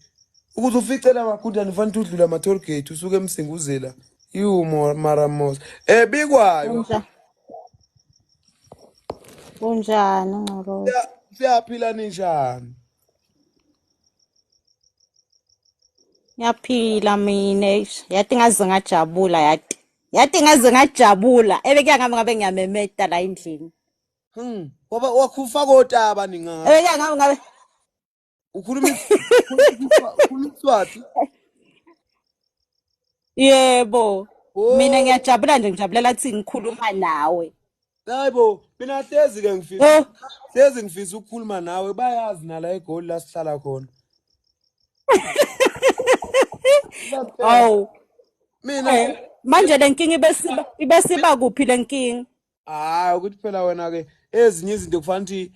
Ukuze ufice la makhundana ufanele udlule ama toll gate usuke emsinguzela. You mara mos. Bikwayo. Kunjani Ngcolosi? Siyaphila ninjani? Ngiyaphila mina eish. Yathi ngaze ngajabula yathi. Yathi ngaze ngajabula. Ebekuya ngami ngabe ngiyamemeta la endlini. Ngoba wakufaka otaba ningazi. Ebekuya ngami ngabe Ukhuluma ukhuluma iSwati. Yebo. Mina Oh, ngiyajabula nje ngijabulela ukuthi ngikhuluma nawe. hayibo, mina hlezi ke ngifisa Oh, hlezi ngifisa ukukhuluma nawe bayazi nala eGoli la sihlala khona. Baphela. awu. Mina Manje lenkinga ibesiba kuphi lenkinga? hayi ukuthi phela wena ke ezinye izinto kufanele ukuthi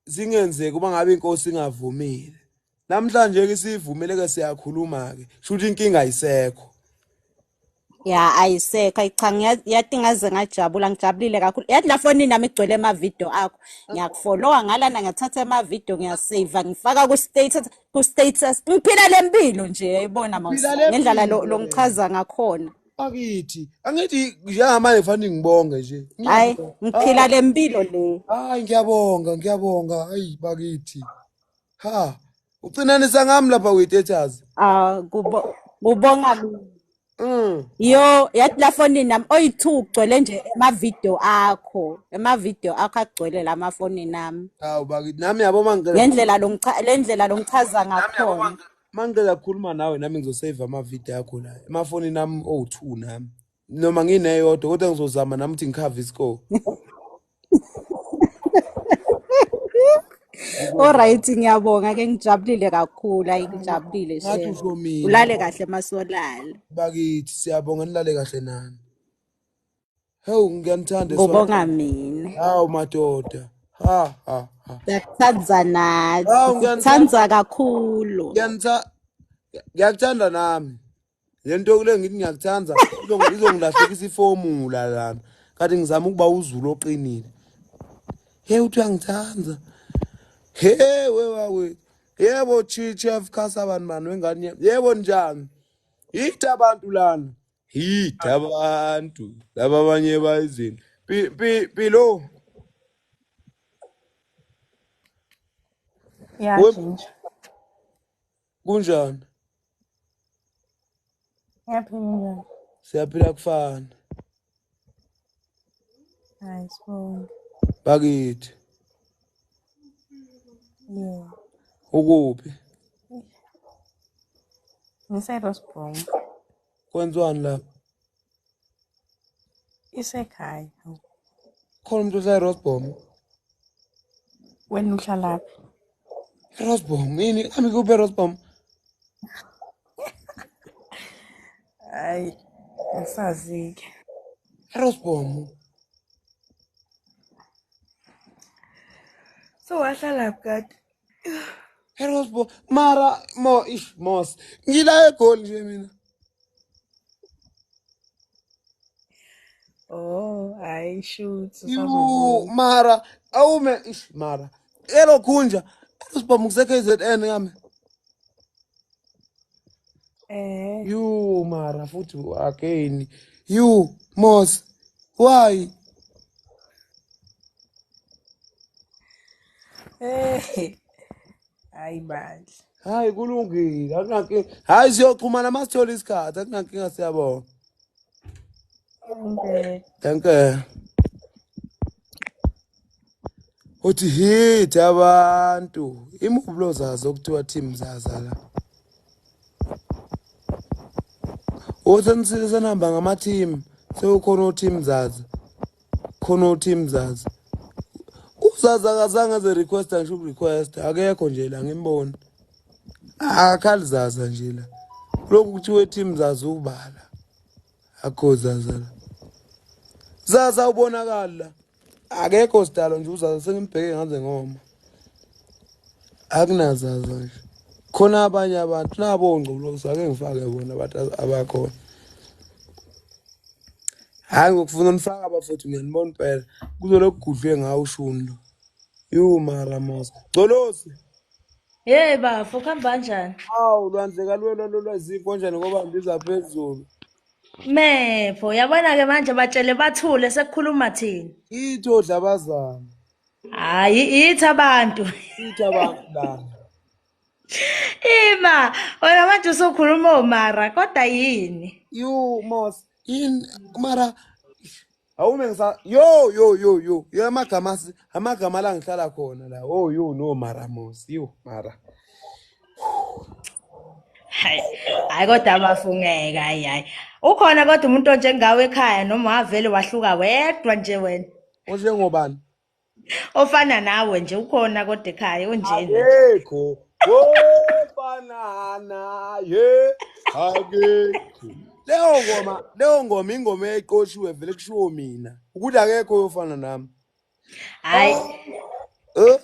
zingenzeki uma ngabe inkosi ingavumile. Namhlanje ke sivumele ke siyakhuluma ke. Shuthi inkinga ayisekho. Ya ayisekho ayi cha yathi ngaze ngajabula ngijabulile kakhulu. Yathi la fonini nami igcwele amavidiyo akho. Ngiyakufollowa ngalana ngiyathatha amavidiyo ngiyasave ngifaka ku status. Ngiphila lempilo nje yayibona Phila mos ngendlela lempilo lo wena. ngichaza ngakhona. Bakithi, angithi njengamanje kufanele ngibonge nje. Hayi Ngiyabonga. ngiphila Hayi, lempilo le. hayi ngiyabonga, ngiyabonga. Hayi bakithi. Ha, ucinanisa ngami lapha kwi-status. Ah kubonga mina. Yo yathi la fonini nami oyi-2 kugcwele nje amavidiyo akho. Amavidiyo akho agcwele la mafonini nami. Hawu bakithi, nami yabo mangicela Ngendlela lo lendlela lo ngichaza ngakhona. mangicela ukukhuluma nawe nami ngizosave amavidiyo akho la. Emafonini ami owu-2 nami. Noma ngineyodwa kodwa ngizozama nami ukuthi ngikhave iscore. Ngizozama. Alright ngiyabonga ke ngijabulile kakhulu ayi ngijabulile Ngathi shem. usho mina Ulale kahle masolala. bakithi siyabonga nilale kahle nani. Hawu ngiyanithanda Kubonga eswatini. mina. Hawu madoda. Ha ha ha. Siyakuthanda nathi. Hawu ngiyanithanda Sikuthanda kakhulu. ngiyanitha ngiyakuthanda nami. Le nto kule ngithi ngiyakuthanda izongilahlekisa ifomula lana. Kanti ngizama ukuba uZulu oqinile. Hey uthi uyangithanda. Hey we wakwethu. Yebo Chief Khasa bani bani wengane yami. Yebo njani? Yithi abantu lana. Yithi abantu. Laba abanye bayizinto. Pi pi Pilo. Ya We Ginger. kunjani? Ngiyaphila njani? Siyaphila kufana. Hayi sibonge. Bakithi. Yeah. Ukuphi? Ngise-Rossboom. Kwenziwani lapha? Isekhaya. Khona umuntu ohlala eRosbom. Wena uhlalaphi? eRosbom yini? Ami kuphi eRosbom? Hayi, angisazi-ke. eRosbom. So wahlalaphi kade? Erosbo mara mo ish mos. Ngila eGoli nje mina. Oh, hayi shoot Yu usazobuya. mara awume ish mara. Elokhunja Erosbo ngise KZN yami. Eh, Yu mara futhi again. You mos. Why? eh. Hayi bandla. Hayi kulungile akunankinga. Hayi siyoxhumana masithola isikhathi akunankinga siyabonga. Impela. Danke. Uthi hit abantu. Imubulo zazo okuthiwa team zaza la. Osenisile senihamba ngama-team. Sekukhona o-team zaza. Khona o-team zaza. Uzaza akazange aze requesta ngisho ukurequesta. Akekho nje la ngimbona. Akakhali zaza nje la. Lokhu kuthiwe team zaza ubala. Akho zaza la. Zaza ubonakala la. Akekho sidalo nje uzaza sengimbheke ngaze ngoma. Akunazaza nje. Khona abanye abantu nabo ongcolosi ake ngifake bona abantu abakhona. Hayi ngokufuna nifaka abafowethu ngiyanibona impela. Kuzolokhu kugudlwe ngawo ushuni lo. Yu mara mos. Gcolosi. Hey bafo, kuhamba kanjani? Hawu lwandle kalwelwa lolwazikho kanjani ngoba ndiza phezulu. Mepho, yabona-ke manje batshele bathule sekukhuluma thina. Ithi odlabazana. Hhayi, ithi abantu. Ithi abantu la. Ima, wena manje usukhuluma omara, kodwa yini? Yu mos. In mara awume ngisa yo yo yo yo. Yo amagama amagama la ngihlala khona la. Oh yo no mara mos. Yo mara. Hayi, hayi kodwa bafungeka, hayi hayi. Ukhona kodwa umuntu onjengawe ekhaya noma wavele wahluka wedwa nje wena. Onjengobani? Ofana nawe nje ukhona kodwa ekhaya onjena nje. Akekho. Ofana naye. Akekho. Leyo ngoma ingoma eyayiqoshiwe vele kushiwo mina ukuthi akekho oyofana nami. Hayi. Eh?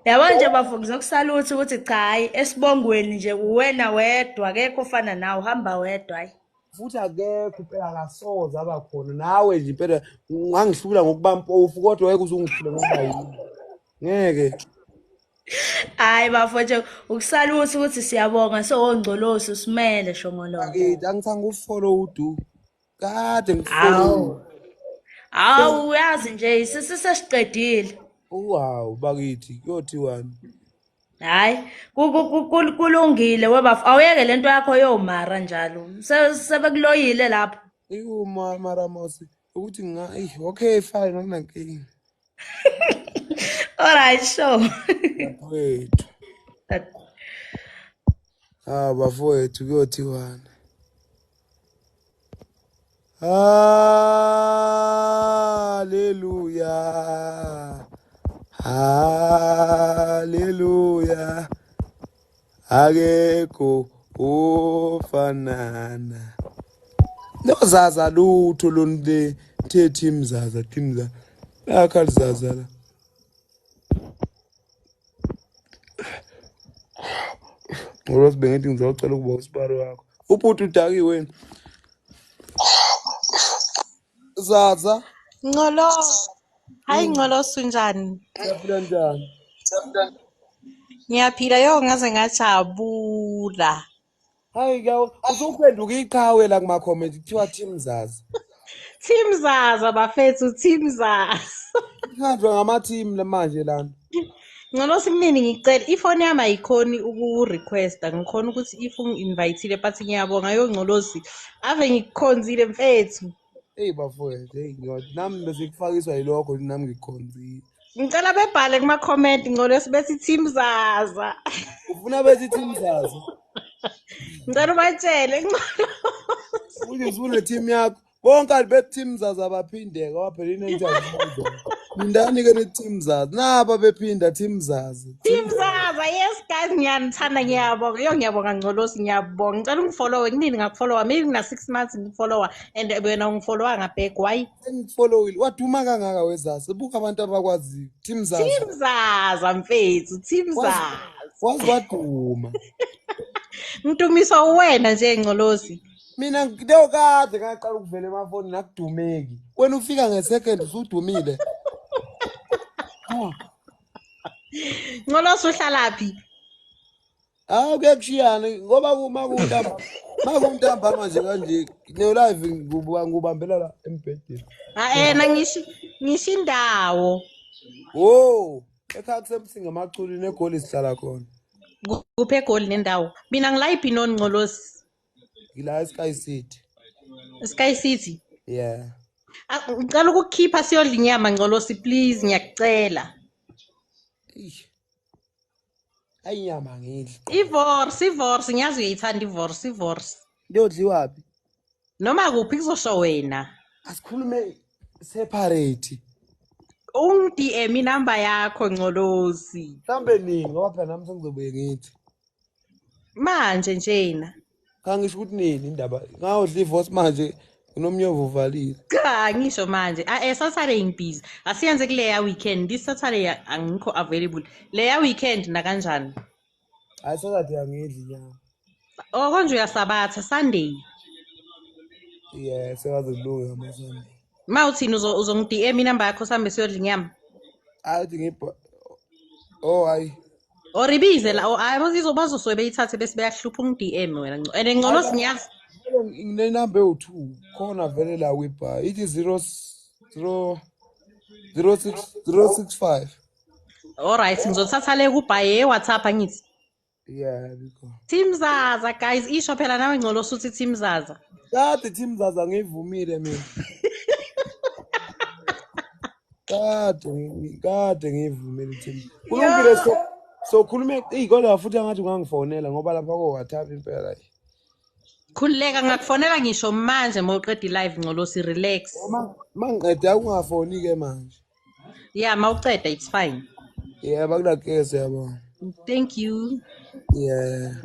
Yabo nje bafo ngizokusalutha ukuthi cha hayi esibongweni nje uwena wedwa akekho ofana nawe uhamba wedwa hayi. Futhi akekho impela akasoze abakhona nawe nje impela ungangihlula ngokuba mpofu kodwa ngeke uze ungihlule ngokuba yini. Ngeke. Hayi bafo nje ukusalutha ukuthi siyabonga sowongcolosi usimele shongololo. Bakithi angithanga ufollow udu. Kade ngikufollow. Hawu. Hawu uyazi nje sesesiqedile. Wow bakithi kuyothiwani? Hayi kulungile webafo awuyeke lento yakho yomara njalo. Sebekuloyile lapho. Iwu mara mos ukuthi nginga eyi okay fine akunankinga. All right, sure. Bafowethu. Ah bafowethu kuyothiwani? Hallelujah. Hallelujah. Akekho ofanana. Nozaza lutho lolu the team zaza team zaza. Akhali zaza la. Ngoba bengithi ngizocela ukuba usibari wakho. Ubhuti udakiwe wena. Zaza. Ngcolo. Hayi Ngcolo unjani? Siyaphila njani? Ngiyaphila yo ngaze ngajabula. Hayi ke usuphenduka iqhawe la kuma comment kuthiwa team zaza. Team Zaza bafethu Team Zaza. Kuhanjwa ngama team manje lana. Ngcolo simnini ngicela ifoni yami ayikhoni uku-requesta ngikhona ukuthi if ungi-invitile but ngiyabonga yo Ngcolosi ave ngikukhonzile mfethu. Hey bafowethu, hey ngiyot nami bese kufakiswa yilokho nami ngikhonzile. Ngicela bebhale kuma comment Ngcolosi bethi Team Zaza. Ufuna bethi team zaza. Ngicela ubatshele Ngcolosi. Uthi usune team yakho. Bonke abantu be team zaza baphindeka waphela inenjabulo. Lindani ke ne team zaza. Naba bephinda team zaza. Team Zaza, yes guys, ngiyanithanda ngiyabonga. Yo ngiyabonga Ngcolosi, ngiyabonga. Ngicela ungifollowe, kunini ngakufollowa? Maybe ngina 6 months ngikufollowa and wena ungifollowa ngabhek why? Sengifollowile. Waduma kangaka wezaza. Buka abantu abakwaziyo. Team zaza. Team Zaza mfethu, Team Wazi Zaza. Waze waduma. Ngidumiswa uwena nje Ngcolosi. Mina leyo kade ngaqala ukuvela emafonini akudumeki. Wena ufika ngesecond usudumile. Ha. Ngcolosi uhlalaphi? Ah, kuyakushiyana ngoba kuma kuntamba makuntambama nje kanje ne live ngubambela la embhedeni. Ah ena ngisho indawo. Wo, ekhaya kusemsinga amaculini eGoli sihlala khona. Kuphi eGoli nendawo? Mina ngila eBenoni Ngcolosi. Ngila eSky City. Sky City. Yeah. Ah, ngicela ukukhipha siyodla inyama Ngcolosi please, ngiyakucela. Eish. Ayi inyama angidli. Ivors, ivors, ngiyazi uyayithanda ivors, ivors. Kuyodliwaphi? Noma kuphi kuzosho wena. Asikhulume separate. Ungi-DM inamba yakho Ngcolosi. Mhlambe nini ngoba phela nami sengizobuye ngithi. Manje njena. Cha ngisho ukuthi nini indaba. Ngawudla ivors manje unomnyovu uvalile. Cha ngisho manje. Ah Saturday ngibhizi. Asiyenze kuleya weekend. This Saturday angikho available. Leya weekend nakanjani? Hayi Saturday angidli inyama. Oh konje uyasabatha Sunday. Yeah, sekaze kulunge ngama-Sunday. Ma uthini uzongi-DM inamba yakho sihambe siyodla inyama? Hayi uthi ngibha. Oh hayi. Or ibize la or hayi bazosuke beyithathe bese beyakuhlupha ungi-DM wena. And Ngcolosi ngiyazi. Nginenamba ewu-2 khona vele la kwibha ithi 0 0 06 065. Alright, ngizothatha le kubhaye WhatsApp angithi. Yeah, biko. Team Zaza guys, isho phela nawe Ngcolosi uthi Team Zaza. Kade Team Zaza ngivumile mina. Kade ngivumile team. Kulungile so khulume eyi kodwa futhi angathi ungangifonela ngoba lapha ko WhatsApp impela. Khululeka ngakufonela ngisho manje mawuqeda i-live Ngcolosi, relax. Mangiqeda ungafoni ke manje. Yeah, mawuqeda it's fine. Yeah, bakulakeze yabo. Thank you. Yeah.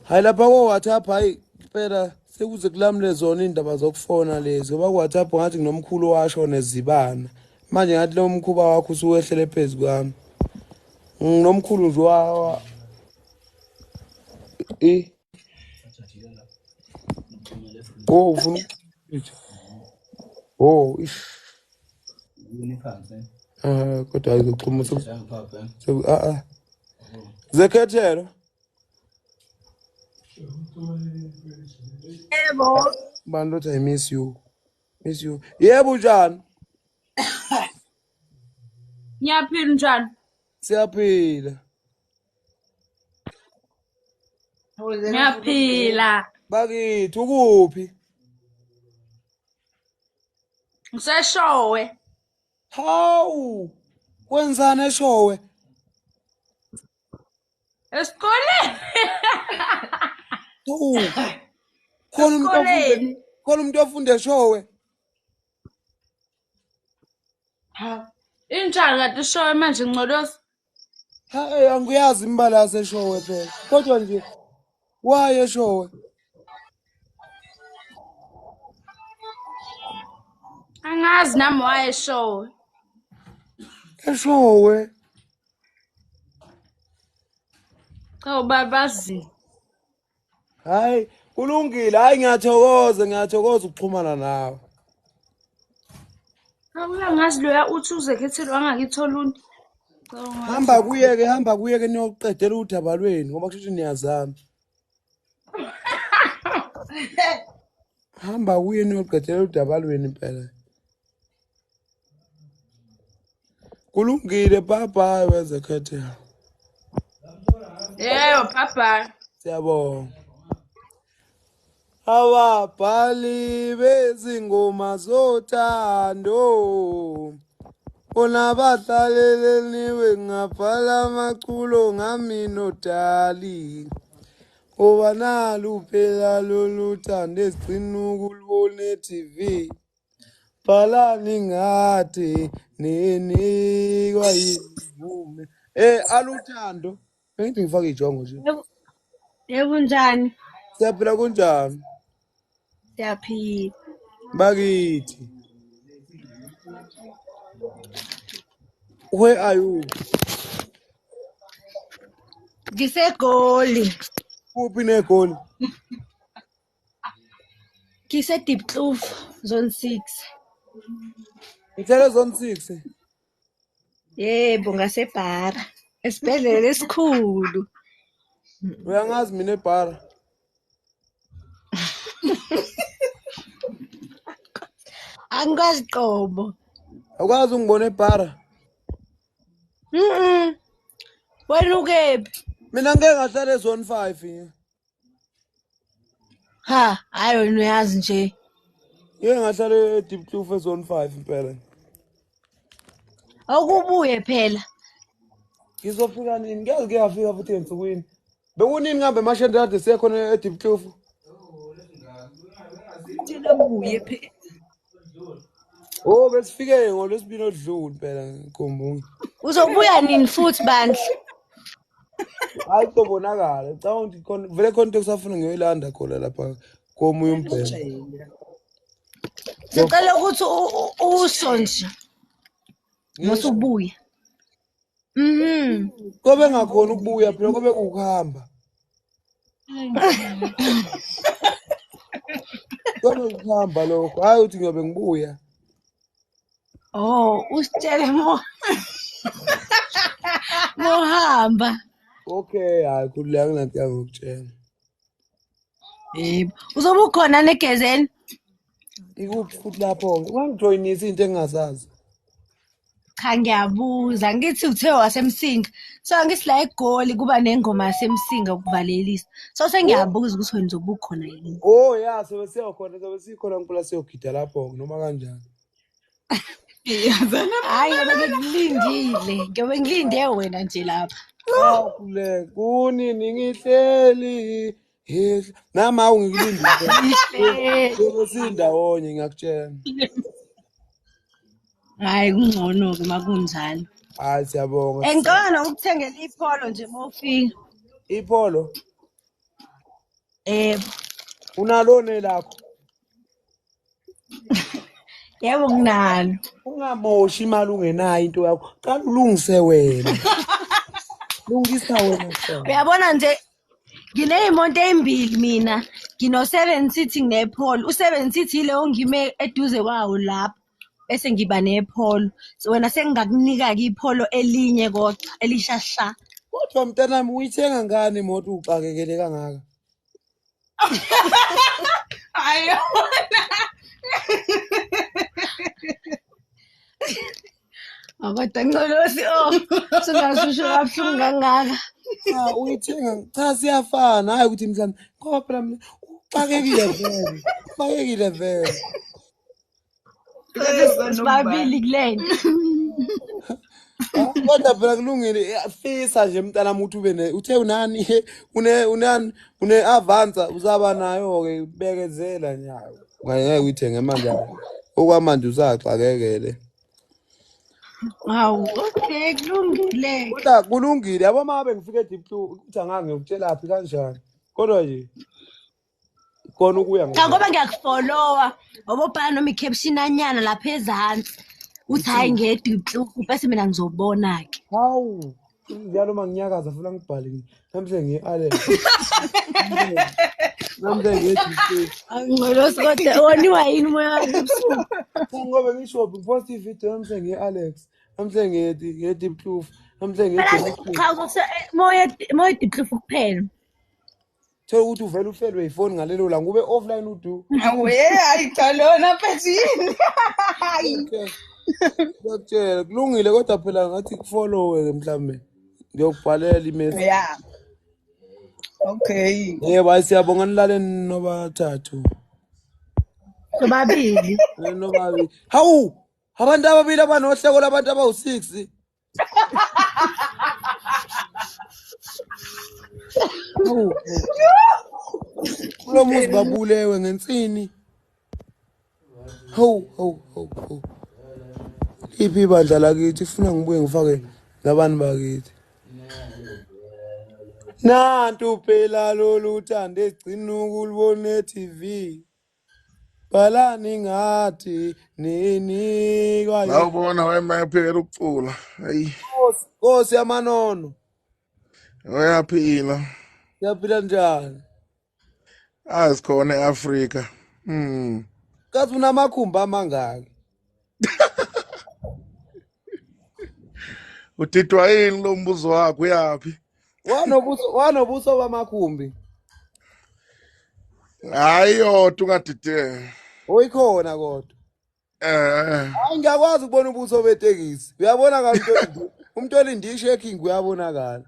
Hayi lapha ko WhatsApp hayi phela sekuze kulamule zona indaba zokufona lezi ngoba ku WhatsApp ngathi nginomkhulu washo nezibana. Manje ngathi lo mkhuba wakho usuwehlele phezu kwami. Nginomkhulu nje wa Oh ufuna. Oh ish. Kodwa ayizoxhuma Zekhethelo. Yebo. Bani lothi I miss you. Miss you. Yebo njani? Ngiyaphila njani? Siyaphila. Ngiyaphila. Bakithi ukuphi? Ngiseshowe. Hawu. Kwenzani eshowe? Esikoleni. Hawu. Khona umuntu ofunde, khona umuntu ofunde eshowe. Ha. Injani kanti ishowe manje Ngcolosi? Ha, angiyazi imibala yaseshowe phela. Kodwa nje why eshowe? Angazi nami why eshowe. Eshowe. Cha ubabazi. Hayi, kulungile. Hayi ngiyathokoza, ngiyathokoza ukuxhumana nawe. Awuyangazi loya uthi uzekhethelo angakithola unti. Hamba kuyeke, hamba kuyeke niyoqedela udaba lwenu ngoba kusho ukuthi niyazama. Hamba kuye niyoqedela udaba lwenu impela. Kulungile, bye bye wezekhethelo. Yebo, bye bye. Siyabonga. Ababhali bezingoma zothando bona bahlaleleniwe ngabhala amaculo ngami nodali ngoba nalu phela lolu thando esigcina ukulubona e-TV. Bhalani ngathi ninikwa yivume. Aluthando. Bengithi ngifake ijongo nje. Yebo njani? Siyaphila kunjani? Siyaphila. Bakithi. Where are you? NgiseGoli. Kuphi neGoli? Ngise-Diepkloof, zone 6. Ngithele zone 6. Yebo, ngaseBhara. Esibhedlela esikhulu. Uyangazi mina eBhara. Angikwazi qobo. Awukwazi ungibona eBhara? Mhm. Wena ukephi? Mina ngeke ngahlala ezone 5 nje. Ha, hayi wena uyazi nje. Ngeke ngahlala eDiepkloof ezone 5 impela. Awukubuye phela. Ngizofika nini? Ngiyazi kuyafika futhi ensukwini. Bekunini ngihambe emashende kade siye khona eDiepkloof? Thina buye phela. Oh, besifike ngolwesibili odlule impela ngikhumbula. Uzobuya nini futhi bandla? Hayi kuzobonakala. Ngicabanga ukuthi khona vele khona into kusafuna ngiyoyilanda khona lapha komunye umbhemu. Sicela ukuthi usho nje Ngisho mosubuya. Mhm. kobe ngakhona ukubuya phela kobe kukuhamba. Kobe kukuhamba lokho. Hayi ukuthi ngiyobe ngibuya. Oh, usitshele mo mohamba. Okay, hayi khululeka nginankinga ngokutshela. Yebo. Uzobe ukhona negezeni? Ikuphi futhi lapho-ke? Ungangijoyinisi into engingazazi. Cha ngiyabuza. Ngithi uthe waseMsinga. So angithi la eGoli kuba nengoma yaseMsinga ukuvalelisa. So Oh, sengiyabuza ukuthi wena uzobe ukhona yini. oh ya sobe siyokhona sobe sikhona ngempela siyogida lapho-ke noma kanjani. Yazana Hayi ngobe ngikulindile. Ngiyobe ngilinde wena nje lapha. Hawu khululeka. Kunini ngihleli ngihle. Nami hawu ngikulindile. Ngihleli. Sobe sindawonye ngiyakutshela. Hayi kungcono-ke uma kunjalo. Hayi siyabonga. Ngicabanga nokukuthengela ipholo nje uma ufika. Ipholo Yebo. unalo nelakho. Yebo nginalo. Ungamoshi imali ungenayo into yakho. Qala ulungise wena. Lungisa wena kuqala. Uyabona nje nginey'moto ey'mbili mina. Ngino-seven seat nginepholo. U-seven seat yileyo ngime eduze kwawo lapho. Bese ngiba nepholo. So wena sengingakunika-ke ipholo elinye kodwa elisha sha. Kodwa mntanami uyithenga ngani imoto uxakekele kangaka? Ayona. Kodwa Ngcolosi, oh, sungashushu kabuhlungu kangaka. Cha uyithenga cha siyafana hayi ukuthi mhlawumbe ngoba phela mina uxakekile vele. Uxakekile vele. Xakeka Sibabili nombala. kulento. Ah, kodwa phela kulungile fisa nje mntanami ukuthi ube ne uthe unani une unani une avansa uzaba nayo ke bekezela nyawo. Ngeke uyithenge manje. Okwamanje usaxakekele. Hawu, okay, kulungile. Kodwa kulungile yabo uma ngabe ngifike eDiepkloof ukuthi angazi ngiyokutshelaphi kanjani. Kodwa nje khona ukuya Cha ngokuya. ngoba ngiyakufollowa, obobhala noma i-caption anyana lapha ezansi. Uthi hhayi Ithini? ngedipluku bese mina ngizobona-ke. Hawu, njalo uma nginyakaza funa ngibhale ngi namhlanje ngiye-Alex. Namhlanje ngiye-Diepkloof. Angcolosi kodwa woniwa yini umoya wakho ebusuku? Cha ngoba ngishophi ngiposta ividiyo namhlanje ngiye-Alex. Namhlanje ngiye-Diepkloof. Namhlanje Phela ngiye-Dennilton. cha uzothi moya moya diplufu kuphela. Thola ukuthi uvele ufelwe yifoni ngalelo langa ube offline udu. We, hayi cha lona mfethu yini? Hayi. Okay. Ngiyakutshela kulungile kodwa phela ngathi kufollowe-ke mhlawumbe ngiyokubhalela i-message. Yeah. Okay. Yebo, hayi siyabonga nilaleni nobathathu. Sobabili. Nobabili. Hawu, abantu ababili abanohleko labantu abawu-6. Hawu, kulo muzi babulewe ngensini. Hawu, hawu, hawu, hawu. Liphi ibandla lakithi funa ngibuye ngifake nabantu bakithi. Nantu phela lolu thando esigcina ukulibona e-TV. Bhalani ngathi ninikwa Nawubona wena mayephekela ukucula. Hayi, Nkosi, Nkosi yamanono. Uyaphila. Siyaphila njani? Asikhona eAfrika. Kazi unamakhumbi amangaki? Udidwa yini lo mbuzo wakho uyaphi? Wanobuso bamakhumbi. Hayi yodwa ungadideki. Oyikhona kodwa. Hayi ngiyakwazi ukubona ubuso betekisi. Uyabona kanti umuntu olinde i-shaking uyabonakala.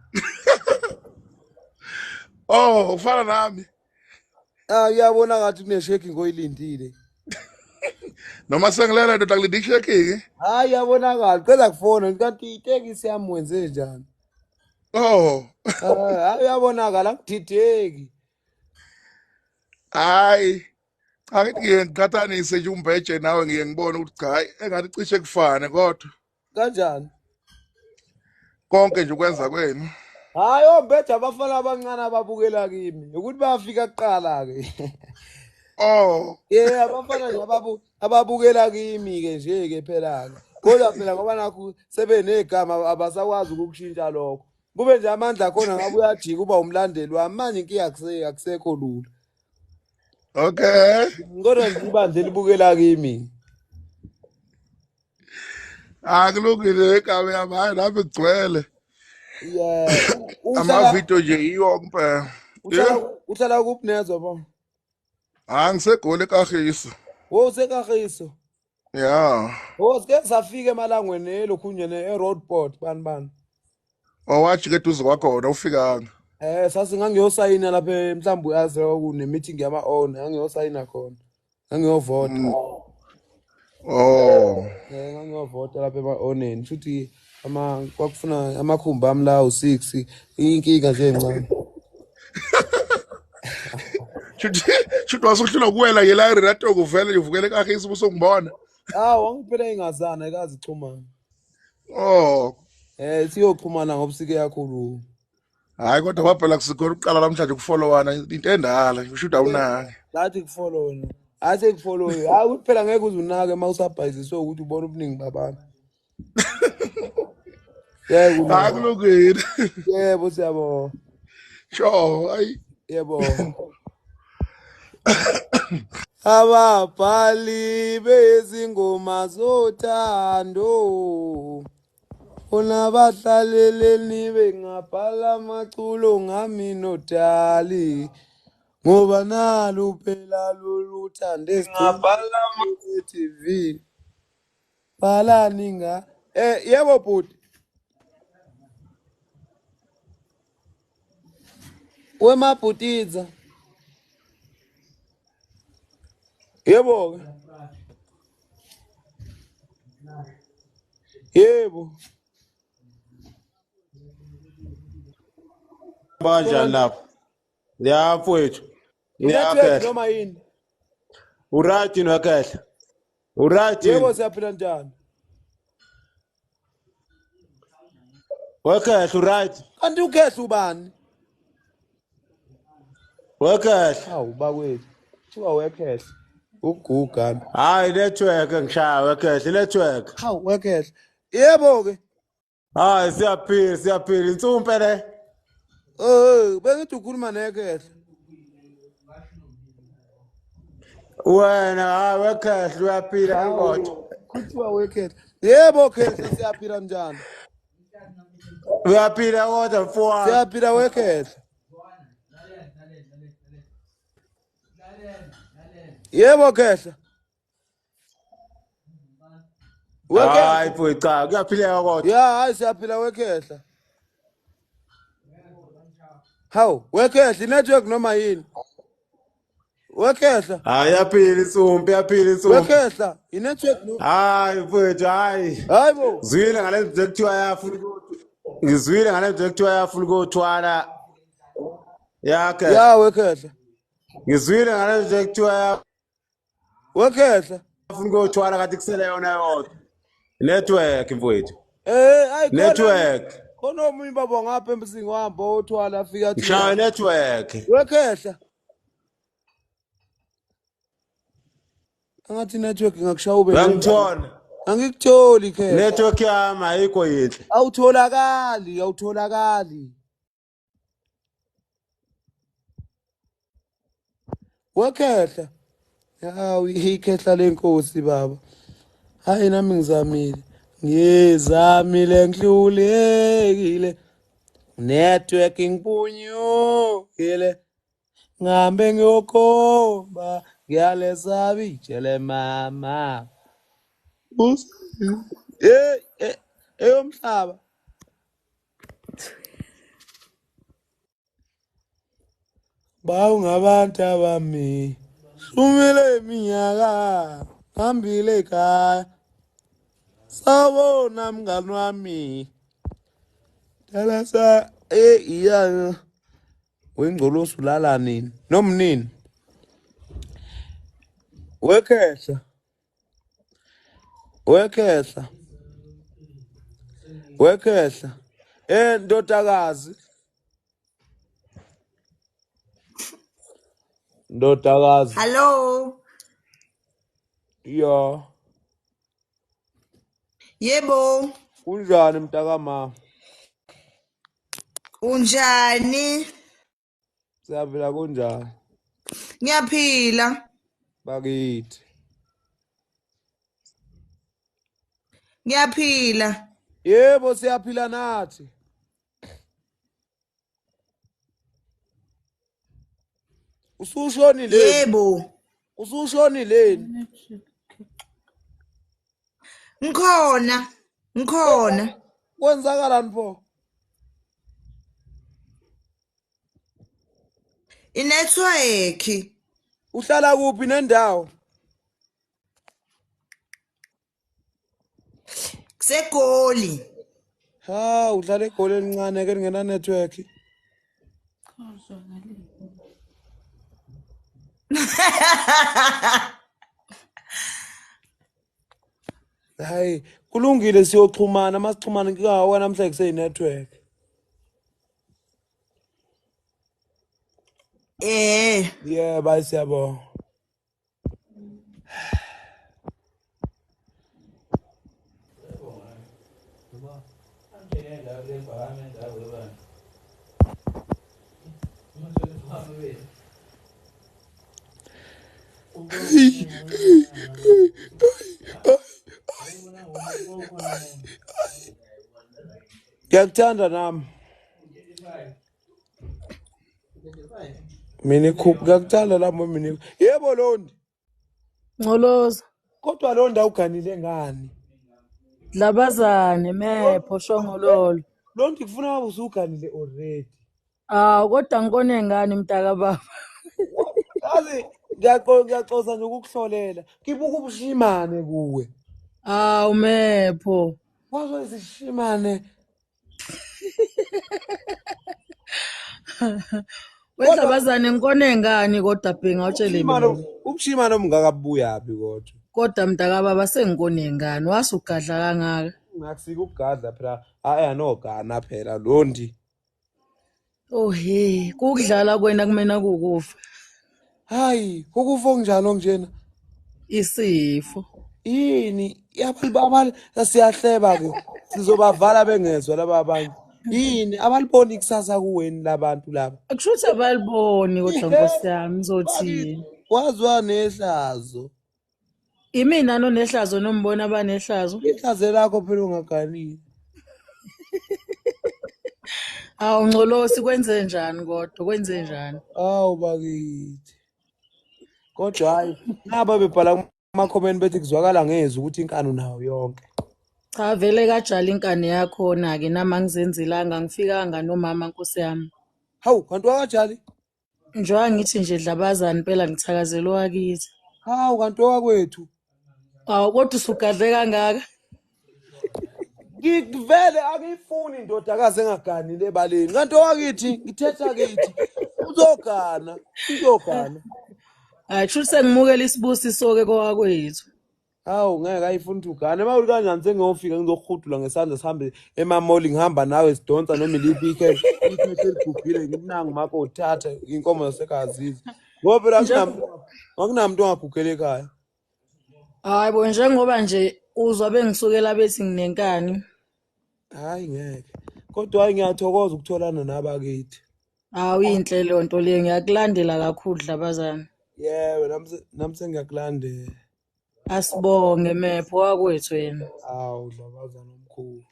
Oh, ufana nami. Ah, uyabona ngathi kune-shaking oyilindile. Noma sengilele ndoda kulinde i-shaking. Hayi uyabonakala. Cela kufona kanti itekisi yami wenze njani? Oh. Hayi uyabonakala angidideki. Hayi. Angithi ngiye ngiqhathanise nje umbeje nawe ngiye ngibone ukuthi cha hayi engathi cishe kufane kodwa. Kanjani? Konke nje ukwenza kwenu. Hayi ombeje abafana abancane ababukela kimi ukuthi bayafika kuqala ke. Oh. Yeah, abafana nje ababukela kimi ke nje ke phela ke. Kodwa phela ngoba nakho sebenegama abasakwazi ukukushintsha lokho. Kube nje amandla khona ngabe uyajika uba umlandeli wami manje inkinga akusekho lula. Okay. Kodwa nje ibandla elibukela kimi. Akulungile igama yami hayi nami kugcwele. Yeah. Amavidiyo nje yiwo kuphela. Uhlala kuphi nezwa bo? Hayi ngisegoli eKagiso. Wo usekagiso. Yeah. Wo sike safika emalangweni elokhunye ne-roadport bani bani. Owajika eduze kwakhona ufikanga. Sasingangiyosayina lapha mhlawumbe uyazi kune meeting yama owner ngangiyosayina khona. Ngangiyovota. Oh. Ngangiyovota lapha ema-ownerni. Shuthi ama kwakufuna amakhumbi ami la u6 inkinga nje encane. Shuthi wasuhlula kuwela ngelayiri ratoko uvele nje uvukele eKagiso ubusongibona. Ah, wangiphela ingazana ikazi xhumana. Oh. Siyoxhumana ngoba sike yakhuluma. Hayi kodwa kwaphela kusikhona ukuqala namhlanje ukufollowana into endala usho ukuthi awunaki. Ngathi kufollow wena. Athi kufollow. Hayi ukuthi phela ngeke uze unake uma usabhayiziswe ukuthi ubona ubuningi babantu. Yebo. Hayi kulungile. Yebo siyabonga. Sure, hayi. Yebo. Ababhali bezingoma zothando bona bahlaleleni bengabhala amaculo ngami nodali ngoba nalu phela lolu thando esingabhala TV bhalani nga yebo bhuti wemabhutiza yebo yebo Kanjani lapho? Ya mfowethu. Network Ngiyakhehla. noma yini? Uright yini wekhehla? Uright Yebo yini? siyaphila njani? Wekhehla uright? Kanti ukhehla ubani? Wekhehla. Hawu bakwethu. Kuthiwa wekhehla. Uguga. Hayi network ngishaya wekhehla network. Hawu wekhehla. Yebo ke. Hayi siyaphila siyaphila insumpe le. Bengithi ukhuluma nekhehla. Wena hayi wekhehla uyaphila Hawu kodwa. kuthiwa wekhehla. Yebo khehla siyaphila njani? Uyaphila kodwa mfowami. Siyaphila wekhehla. Yebo khehla. Wekhehla. Hayi mfowethu cha kuyaphileka kodwa. Ya hayi siyaphila wekhehla. Hawu wekhehla i-network noma yini? Wekhehla. Hayi yaphila insumpe yaphila insumpe. Wekhehla i-network no. Hayi mfowethu hayi. Hayi bo. Zwile ngale nto ekuthiwa yafuna ngizwile ngale nto ekuthiwa yafuna ukuyothwala yakhe. Ya wekhehla. Ngizwile ngale nto ekuthiwa Wekhehla. yafuna ukuyothwala kanti kusele yona yodwa. Network mfowethu. Hayi khona Network. khona omunye baba ngapha emsingi wahamba othwala afika athi Ngishaya network. wekhehla. Angathi network ingakushaya ube Uyangithola. Angikutholi khehla. Network yami ayikho yinhle. Awutholakali, awutholakali. Wekhehla. Hawu ikhehla lenkosi baba. Hayi nami ngizamile. Ngizamile ngihlulekile. Network ngiphunyukile. Ngihambe ngiyokhomba ngiyalesaba ijele mama. Hey, eyomhlaba. Bawungabantu abami. Shumile iminyaka hambile ekhaya. Sawubona mngani wami. Dala sa iya wengcolosi ulala nini? Nomnini? Wekhehla. Wekhehla. Wekhehla. Ndodakazi. Ndodakazi. Hello. Ya. Yebo. Kunjani mntakama? Unjani? Siyaphila kunjani? Ngiyaphila. Bakithi. Ngiyaphila. Yebo siyaphila nathi. Usushonile? Yebo. Usushonile? Ngikhona. Ngikhona. Kwenzakalani pho? Inetwork. Uhlala kuphi nendawo? Kusegoli. Ha, udlala egoli elincane ke lingena network. Hayi, kulungile siyoxhumana, masixhumana ngikawa namhlanje kuseyi network. Yeah, bye siyabonga. Ngiyakuthanda nami. Mina khuphu ngiyakuthanda nami mina. Yebo Londi. Ngcoloza. Kodwa Londi awuganile ngani? Dlabazane mepho shongololo. Londi kufuna ngabe usuganile already. Ah kodwa ngikone ngani mntaka baba. Yazi ngiyaxoxa nje ukukuhlolela. Ngibuka ubushimane kuwe. Awu mepho. Wazo isishimane. Wedlabazane ngikone ngani kodwa bhenga utshele mina. Ubushimane obungakabuyaphi kodwa. Kodwa mntaka baba sengikone ngani wasugadla kangaka. Ngakusika ukugadla phela hayi anogana phela Londi. Oh he, kukudlala kwena kumena kukufa. Hayi, ukufa okunjani okunjena? Isifo. Yini? Abantu siyahleba ke. Sizobavala bengezwa laba abantu. Yini abaliboni kusasa kuweni labantu laba? Akusho abaliboni kodwa Nkosi yami ngizothini? Wazwa nehlazo. Imina nonehlazo nombona abanehlazo. Ihlazo lakho phela ungaganile. Awu Ngcolosi kwenze njani kodwa kwenze njani? Awu bakithi. Kodwa hayi naba bebhala kuma comment bethi kuzwakala ngezwi ukuthi inkani unayo yonke. Cha vele kajala inkani yakhona ke nami angizenzelanga ngifikanga nomama Nkosi yami. Hawu kanti wakajali? Njengoba ngithi nje Dlabazane impela ngithakazela owakithi. Hawu kanti owakwethu. Awu kodwa usugadle kangaka. Ngivele angiyifuni indodakazi engaganile ebaleni. Kanti owakithi ngithetha kithi uzogana, uzogana. Hayi kusho sengimukela isibusiso-ke kowakwethu. Hawu ngeke ayifuni ukuthi ugane. Uma kanjani sengiyofika ngizokuhudula ngesandla sihambe emamoli ngihamba nawe sidonsa noma iliphi ikhehla eligugile nginangu makho uthatha inkomo zasegazizi. Ngoba phela akunamuntu ongagugela ekhaya. Hayi bo njengoba nje uzwa bengisukela bethi nginenkani. Hayi ngeke. Kodwa hayi ngiyathokoza ukutholana nabakithi. Hawu inhle leyo nto leyo ngiyakulandela kakhulu Dlabazane. Yebo, nami sengiyakulandela. Asibonge mepho wakwethu wena. Awu Dlabazana omkhulu.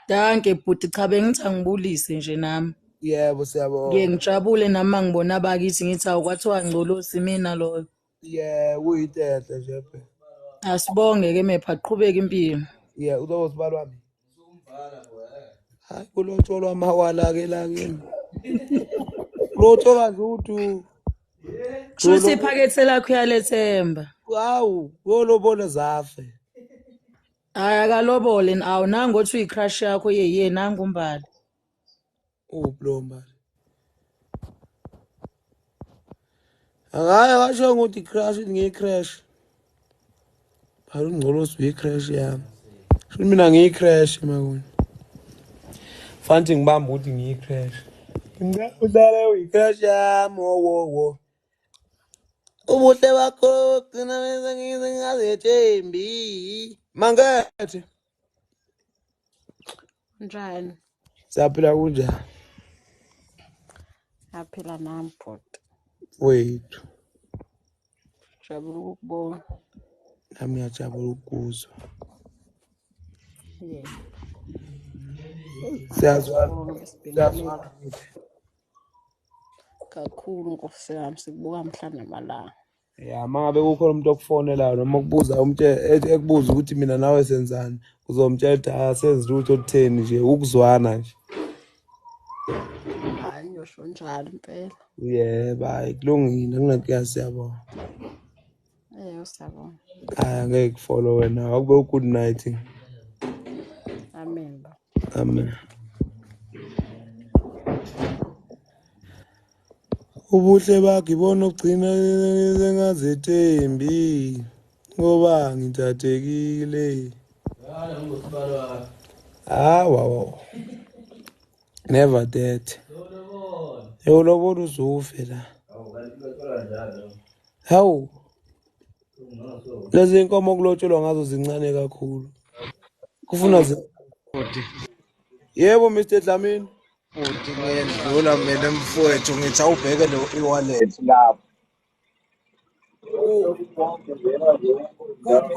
Danke bhuti, cha bengithi angibulise nje nami. Yebo, Ngiye siyabonga. ngijabule nami uma ngibona abakithi ngithi awu kwathiwa Ngcolosi mina loyo. Yebo, kuyinto enhle nje phela. Asibonge ke mepho, aqhubeke impilo. Yeah, uzoba usibali wami. Hayi kulotsholwa amawala ke la kimi. Kulotsholwa nje udu. Kusho ukuthi iphakethe lakho uyalethemba. Hawu, kuyolobola zafe. Hhayi akalobole awu nangu othi uyi-crush yakho yeye nangu uMbali. Uphi lowo Mbali? Akaye washo ukuthi crush ngiyi-crush. Phela uNgcolosi uyi-crush yami. Sho mina ngiyi-crush makuni. Fanti ngibamba ukuthi ngiyi-crush. Ngicela uhlale uyi-crush yami wo wo wo. Ubuhle bakho gcina bese ngize ngingazethembi. Mangethe. Njani? Siyaphila kunjani? Aphila nami bhuti. Wethu. Jabula ukukubona. Nami ngiyajabula ukukuzwa. Yebo. Siyazwana. Siyabonga sibingelele Siyazwana ngithi. kakhulu Nkosi yami sikubuka mhla namalanga. Ya mangabe kukhona umuntu okufonelayo noma ukubuza umtshela ekubuza ukuthi mina nawe senzani uzomtshela ukuthi asenzi lutho olutheni nje ukuzwana nje. Hayi ngiyosho njalo impela. Yebo, hayi kulungile kunenkinga siyabonga. Eyo siyabonga. Hayi angeke kufollow wena akube good night. Amen ba. Amen. Ubuhle bakhe ibona ogcina sengazethembi ngoba ngithathekile. Hawa wa. Never that. Yolobola uzufe la. Hawu, lezi inkomo okulotsholwa ngazo zincane kakhulu. Kufuna zi Bhuti, Yebo Mr Dlamini. bhuti ngiyendlula mina mfowethu ngithi awubheke lo e-wallet lapho. Kuphi?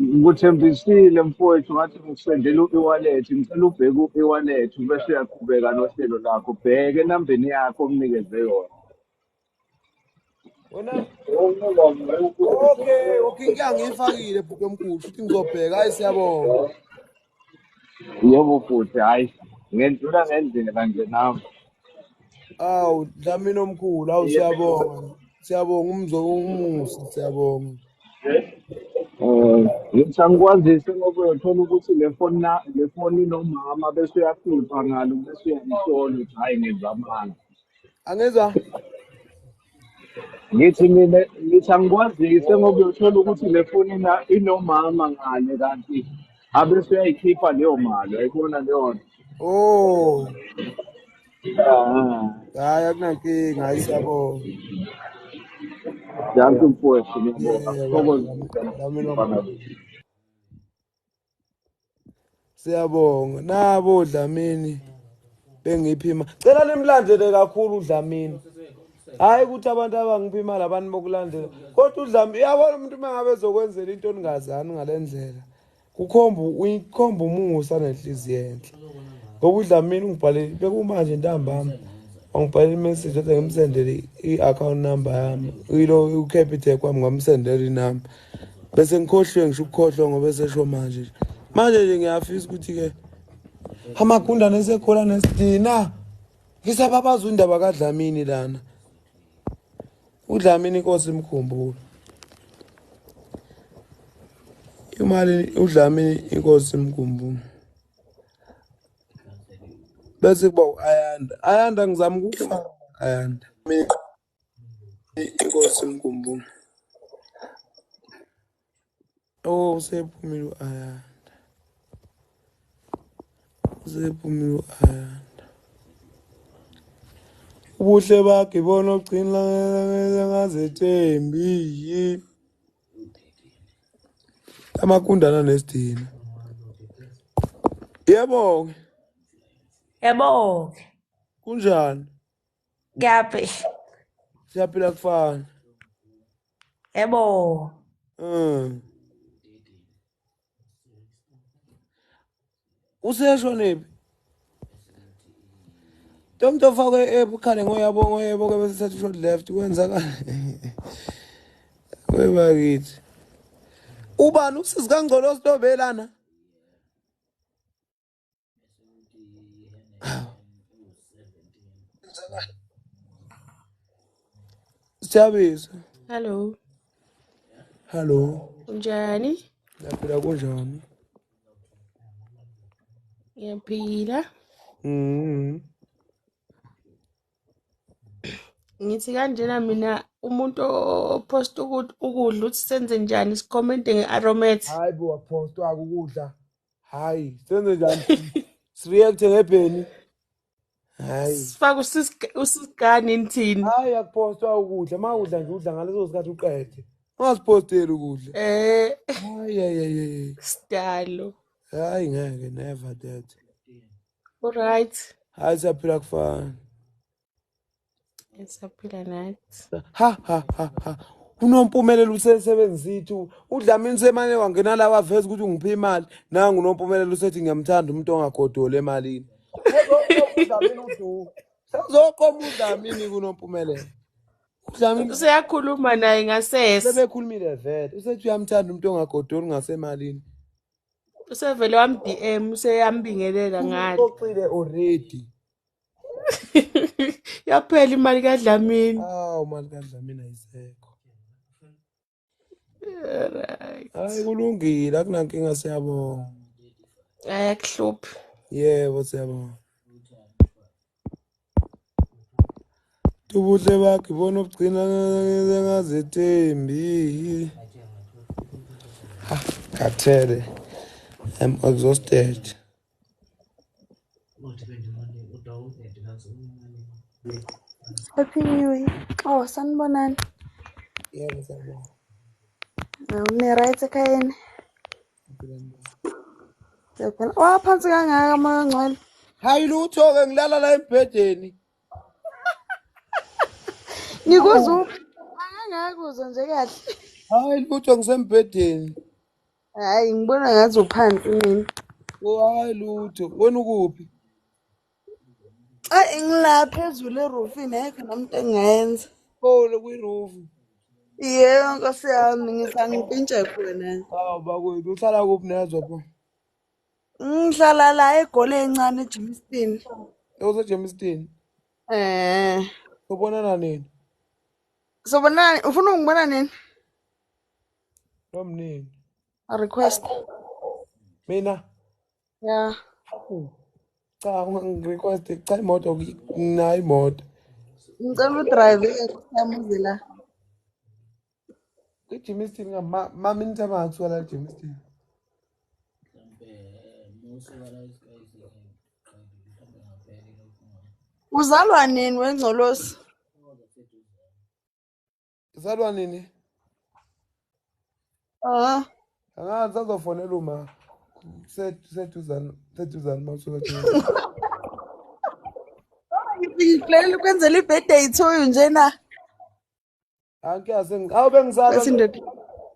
Ngikuthembisile mfowethu ngathi ngikusendela u-e-wallet, ngicela ubheke u-e-wallet bese uyaqhubeka nohlelo lakho. Bheke enambeni yakho omnikeze yona. Wena okay, okay inkinga ngiyifakile bhuti omkhulu futhi ngizobheka. Hayi siyabonga. Yebo bhuti, hhayi ngendlula ngendlela nje nami. Awu Dlamini omkhulu, awu siyabonga. Siyabonga umzo umusa, siyabonga. Ngithi angikwazise ngoba uyothola ukuthi le foni na le foni inomama bese uyahlupha ngalo bese uyangisola ukuthi hhayi ngenza amanga. Angizwa? Ngithi mina ngithi angikwazise ngoba uyothola ukuthi le foni inomama ngale kanti abese uyayikhipha leyo mali ayibona leyo nto. Oh, Ah, hayi akunankinga, hayi siyabonga. Dankie mfowethu, ngiyabonga. Yebo, Thokoza Dlamini mfana. omkhulu. Siyabonga. Nabo Dlamini bengiphi imali. Cela nimlandele kakhulu uDlamini. Hayi ukuthi abantu abangiphi imali abantu bokulandela. Kodwa uDlamini uyabona umuntu uma ngabe ezokwenzela into oningazani ngale ndlela. Kukhomba uyikhomba umusa nenhliziyo enhle. Ngoba uDlamini ungibhalele bekumanje ntambama. Wangibhalela imessage wathi ngimsendele i-account number yami. Ilo uCapitec wami ngamsendela inamba. Bese ngikhohliwe ngisho ukukhohlwa ngoba esesho manje nje. Manje nje ngiyafisa ukuthi ke amagundane esekhola nesidina. Ngisababaza indaba kaDlamini lana. uDlamini inkosi imkhumbule. Imali uDlamini inkosi imkhumbule. Bese kuba u-Ayanda. Ayanda ngizama ukufaka Ayanda. Inkosi imkhumbule. Oh usephumile u-Ayanda. Usephumile u-Ayanda. Ubuhle bakhe ibona ogcina ngazethembi. Amakundana nesidina. Yebo-ke Yebo-ke, kunjani? Ngiyaphila. Siyaphila kufana. Yebo. Useshonephi? Lo muntu ofakwe i-app ukhale ngoyabo ngoyebo ke bese thatha short left kwenzakala. Webakithi. Ubani usisi kaNgcolosi lo belana? Siyabizwa. Hello, Hello. unjani? Ngiyaphila kunjani? Ngiyaphila. Ngithi kanjena mina umuntu oposta ukudla uthi senze njani sikhomente nge-aromat. Hayi bo wapostwa ukudla. Hayi, senze njani? Sireact ngebheni. Hayi. Sifake usisigani nithini? Hayi akupostwa ukudla. Mawudla nje udla ngaleso sikhathi uqede. Ungasiposteli ukudla. Hayi hayi hayi. Sidalo. Hayi ngeke never that. Alright. Hayi siyaphila kufana. Siyaphila nathi. Ha ha ha ha. Unompumelelo usesebenzisa uDlamini semane wangena la waveza ukuthi ungiphe imali. Nangu uNompumelelo usethi ngiyamthanda umuntu ongagodoli emalini. UDlamini udu. Sezoqoma uDlamini kuNompumelelo. UDlamini useyakhuluma naye ngasese. Sebekhulumile vele. Usethi uyamthanda umuntu ongagodoli ngasemalini. Usevele wam DM useyambingelela ngale. Uxoxile already. Yaphela imali kaDlamini. Awu imali kaDlamini ayisekho. Alright. Hayi kulungile akunankinga siyabonga. Ayakuhluphi. Yebo siyabonga. Ubuhle bakhe bona obugcina ngazethembi. Khathele. I'm exhausted. Happy New Year. Oh, sanibonani. Yebo siyabonga. Ni-right ekhayeni? Siyaphila. Waphansi kangaka moya ongcwele. Hayi lutho ke ngilala la embhedeni. Ngikuzwa angangakuzwa nje kahle. Hayi lutho ngisembhedeni. Hayi ngibona ngathi uphansi mina. Oh hayi lutho. Wena ukuphi? Ayi ngila phezulu erufini ayikho nami into engingayenza. Oh kwirufu. Yebo Nkosi yami ngisangipintshe khona. Hawu bakwethu uhlala kuphi nezwa pho? Ngihlala la eGoli encane eJimiston. UseJimiston. Eh. Ubonana nini? Sobonana ufuna ungibona nini? Nomnini. A request. Mina? Yeah. Cha ngirequest cha imoto nginayo imoto. Ngicela udrive yami uze la. EJimiston mami nithaba ngithiwa la eJimiston. Uzalwa nini wengcolosi? Uzalwa nini? Ah. Angazi azofonela uma seduzane mawusuka eJimiston. Ngikulela ukwenzela i-birthday to you njena. Angiyazi awu bengizalwa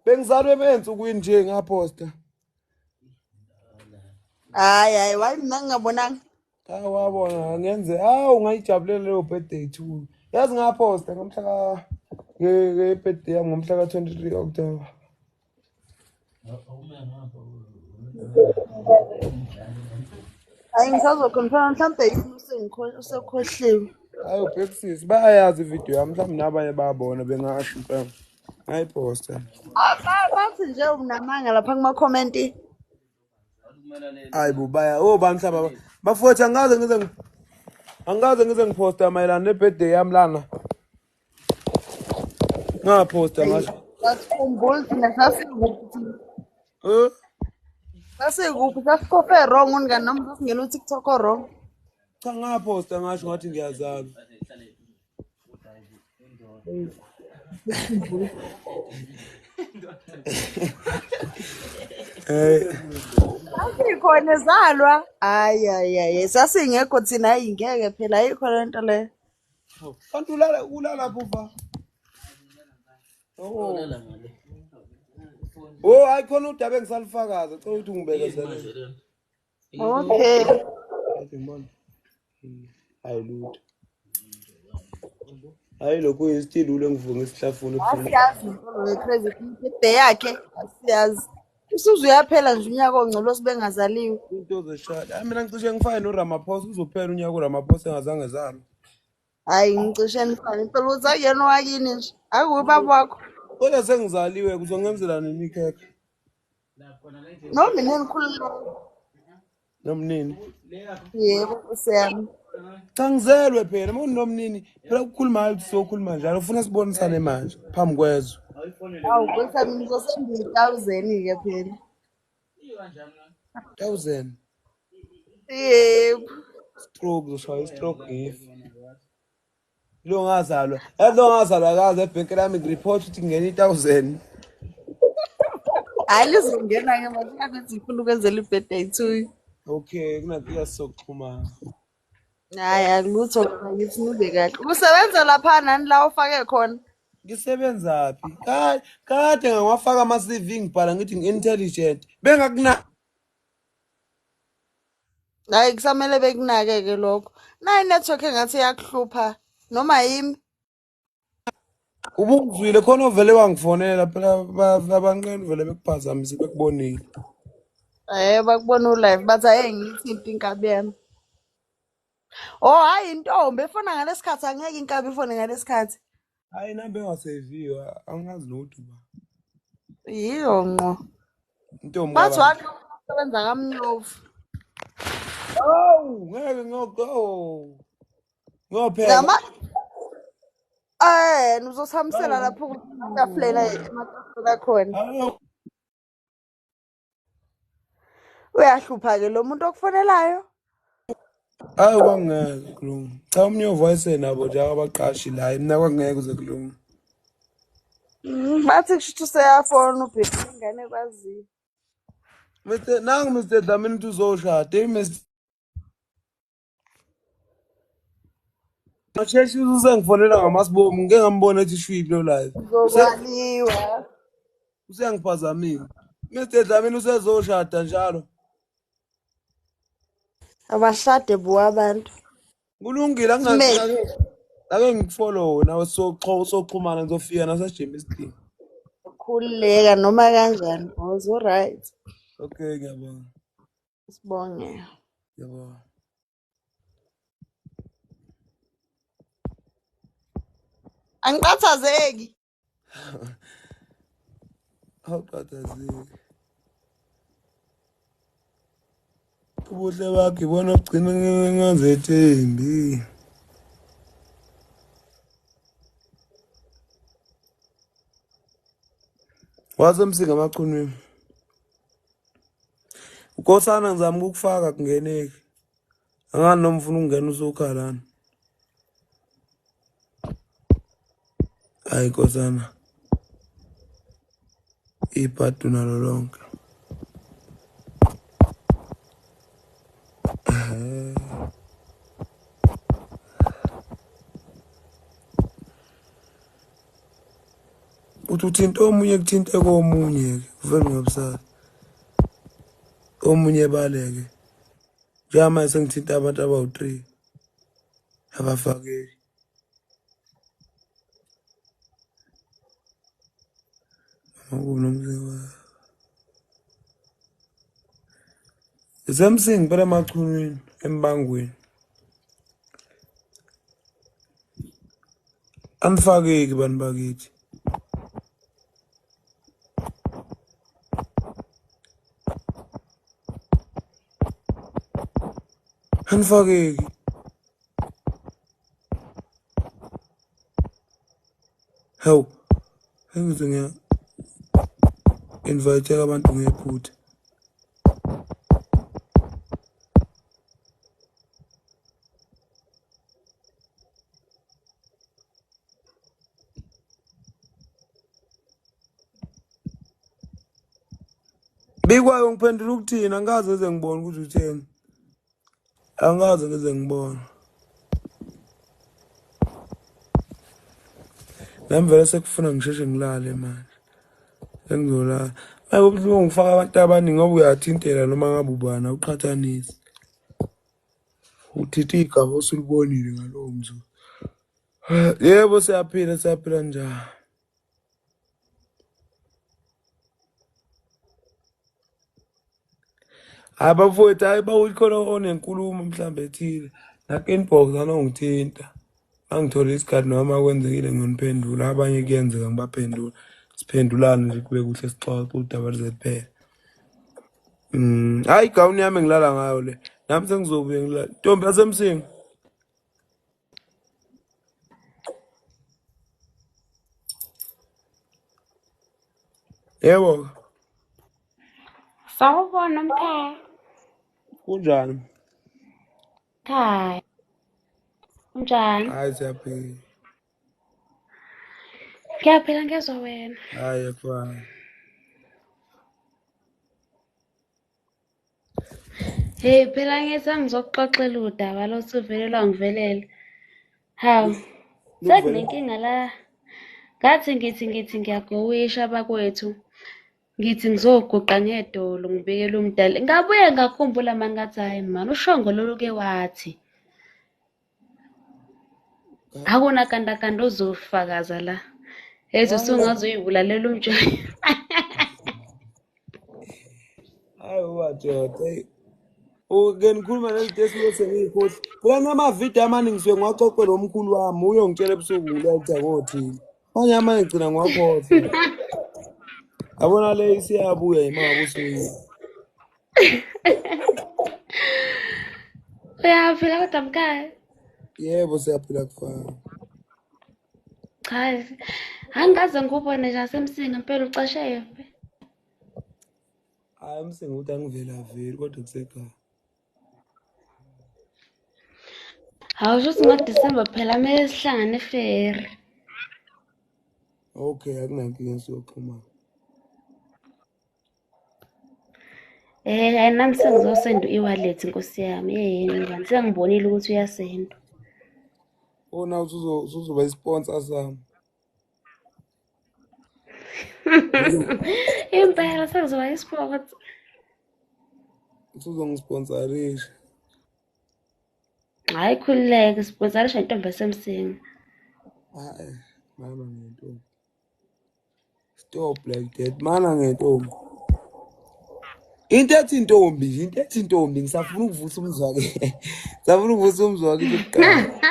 bengizalwe ensukwini nje ngaphosta. Hayi hayi why mina ngingabonanga? Hawu wabona ngenze hawu ungayijabulela leyo birthday too. Yazi ngaphosta ngomhla nge-birthday yami ngomhla ka-23 October. Hayi ngisazoconfirm mhlambe usekhohliwe. Hayi ubhekisisi bayayazi ividiyo yami mhlawumbe nabanye bayabona bengasho impela. Ngayiphosta. Bathi nje unamanga lapha kuma-comment. Hayi bo baya obani mhlawumbe bafowethu angikaze ngize ngiphosta mayelana ne-birthday yami lana. Ngaphosta ngasho. Sasikhumbula thina sasikuphi. Eh? Sasikuphi sasikofe wrong ungani noma sasingena uTikTok wrong. Cha ngaphosta ngasho ngathi ngiyazalwa. Eh Sasikhona zalwa. Hayi hayi hayi sasingekho thina hayi ngeke phela ayikho le nto leyo. Kanti ulala ulala phi ufa? Oh. Oh, hayi khona udaba engisalufakaza, cela ukuthi ungibekezelele. Okay. Yazi ngibona. Hayi lutho. Hayi lokhu isitilulo engivuke ngisihlafuna ebusuku. Asiyazi impilo ye-crazy birthday yakhe asiyazi. Usuze uyaphela nje unyaka ongcolosi bengazaliwe. Into zeshada. Hayi mina ngicishe ngifane noRamaphosa uzophela unyaka uRamaphosa engazange zalwe. Hayi ngicishe nifane impela ukuthi akuyena owakini nje. Akuwe ubaba wakho. Kodwa sengizaliwe kuzongenzela nini ikhekhe? Noma mina engikhululeke. Nomnini. Yebo Nkosi yami. Cha ngizelwe phela uma unomnini phela ukukhuluma hayi ukuthi sokhuluma njalo ufuna sibonisane manje phambi kwezwe. Awu Nkosi yami ngizosengiyi-thousand-ke phela. 1000 Yebo. Stroke uzoshaya i-stroke ngife. Lo ngazalwa. Yazi lo ngazalwa kaze ebhenki lami ngireport ukuthi ngingena i-1000. Hhayi lizongena-ke manje ngakuthi ngifuna ukwenzela i-birthday to you. Okay, kunankinga sizoxhumana. Hhayi akulutho mina ngithi nibe kahle. Usebenza lapha nani la ufake khona? Ngisebenzaphi? Kade ngawafaka ama-CV ngibhala ngithi ngi-intelligent. Bengakuna Hhayi kusamele bekunake-ke lokho. Nayi i-network engathi iyakuhlupha noma yimi. Ubungizwile khona ovele wangifonela phela abanqeni vele bekuphazamise bekubonile. Bakubona u-live bathi hhayi ngiyithinte inkabi yami. Oh hhayi intombi efona ngalesi khathi angeke inkabi ifone ngalesi khathi. Hayi inamba engaseviwe angazi nokuthi uba. Yiyo ngqo. Intombi Bathi kabani? wakhe usebenza kamnyovu. Awu ngeke ngiyoko. Ngopheka. Ngama uzosihambisela lapho kumatafuleni ematafuleni akhona. Uyahlupha-ke lo muntu okufonelayo. Hayi kwangeke kulunga. Cha umnyovu wayesenabo nje abaqashi la mina kwangeke kuze kulunga. Bathi kusho ukuthi useyafona ubheki ingane kwaziyo. Mr. Nangu Mr. Dlamini uthi uzoshada. Hey Mr. Masheshe usengifonela ngamasibomu ngike ngambona ethi shwiphi lo live. Uzokwaliwa. Usengiphazamile. Mr. Dlamini usezoshada njalo. Abashade buwa abantu. Kulungile Simele. ake ngikufollow nawe soxhumana ngizofika naseGermiston. Khululeka noma kanjani boss, alright. Okay ngiyabonga. Sibonge. Ngiyabonga. Angiqathazeki. Awuqathazeki. Ubuhle bakhe ibona ogcina ngingazethembi. Wasemsinga amachunwini. Ukosana ngizama ukukufaka kungeneki. Angani noma ufuna ukungena usukhalana. Hayi nkosana. Ibhadu nalo lonke. Uthi uthinta omunye kuthinte komunye ke uvele ungabusali. Omunye baleke. Njengamanje sengithinta abantu abawu-3 abafakeli. Isemsingi phela emachunwini embangweni. Anifakeki bantu bakithi. Anifakeki. Hawu, sengize ngiya invite abantu ngephutha. Bikwayo ngiphendula ukuthini angikaze ngize ngibone ukuthi utheni. Angikaze ngize ngibone. Nami vele sekufuna ngisheshe ngilale manje. Sengizolala. Manje kubuhlungu ngifaka abantu abaningi ngoba uyathintela noma ngabe ubani awuqhathanisi. Uthinta igama osulibonile ngalowo mzuzu. Yebo siyaphila siyaphila njalo. Hayi bafowethu, hayi bawuthi khona onenkulumo mhlawumbe ethile. Naku-inbox anongithinta. Mangithola isikhathi noma kwenzekile nginiphendula, abanye kuyenzeka ngibaphendula. Siphendulane nje kube kuhle sixoxe udaba luze luphele. Hayi igawuni yami engilala ngayo le. Nami sengizobuye ngilale. Ntombi yaseMsinga. Yebo, Sawubona mkhaya. kunjani? Khaya, unjani? Hayi siyaphila. Ngiyaphila ngezwa wena. Hayi yakufana. Hey phela ngithi angizokuxoxela udaba losuvele lwangivelela. Hawu, Lukuvele. sekunenkinga la. Ngathi ngithi ngithi ngiyagowisha bakwethu. Ngithi ngizoguqa ngedolo ngibikele umdali. Ngabuye ngakhumbula mani ngathi hayi mani ushongo lolu ke wathi. Akuna kandakanda ozofakaza la. Ethi usungaze uyibulalela umjoyi. Hayi ubadoda. Hey. Uke nikhuluma nezinto esuke sengiyikhohlwa. Phela namavidiyo amaningi ngisuke ngiwaxoxela omkhulu wami uyongitshela ebusuku ngiletha ngothini. Manje amanye ngigcina ngiwakhohlwa. Yabona le isiyabuya yima ngabe usuyile. Uyaphila kodwa mkhaya. Yebo siyaphila kufana. Cha, angikaze ngikubone nje asemsinga impela ucashe yephi. Hayi umsinga ukuthi angivelaveli kodwa kusekhaya. Hawu shuthi ngoDisemba phela kumele sihlangane eferi. Okay, akunankinga siyoxhumana. Eh, hayi nami sengizosenda i-wallet nkosi yami. Yeyeni ngani sengibonile ukuthi uyasenda. Ona usuzoba isponsor sami. Impela sengizoba i-sport. Usuzongisponsorisha. Hayi khululeka, sponsorisha intombi yasemsinga. Hayi, mama ngentombi. Stop like that. Mana ngentombi. Into ethi intombi nje, into ethi intombi ngisafuna ukuvusa umzi wakhe. Ngisafuna ukuvusa umzi wakhe kuqala.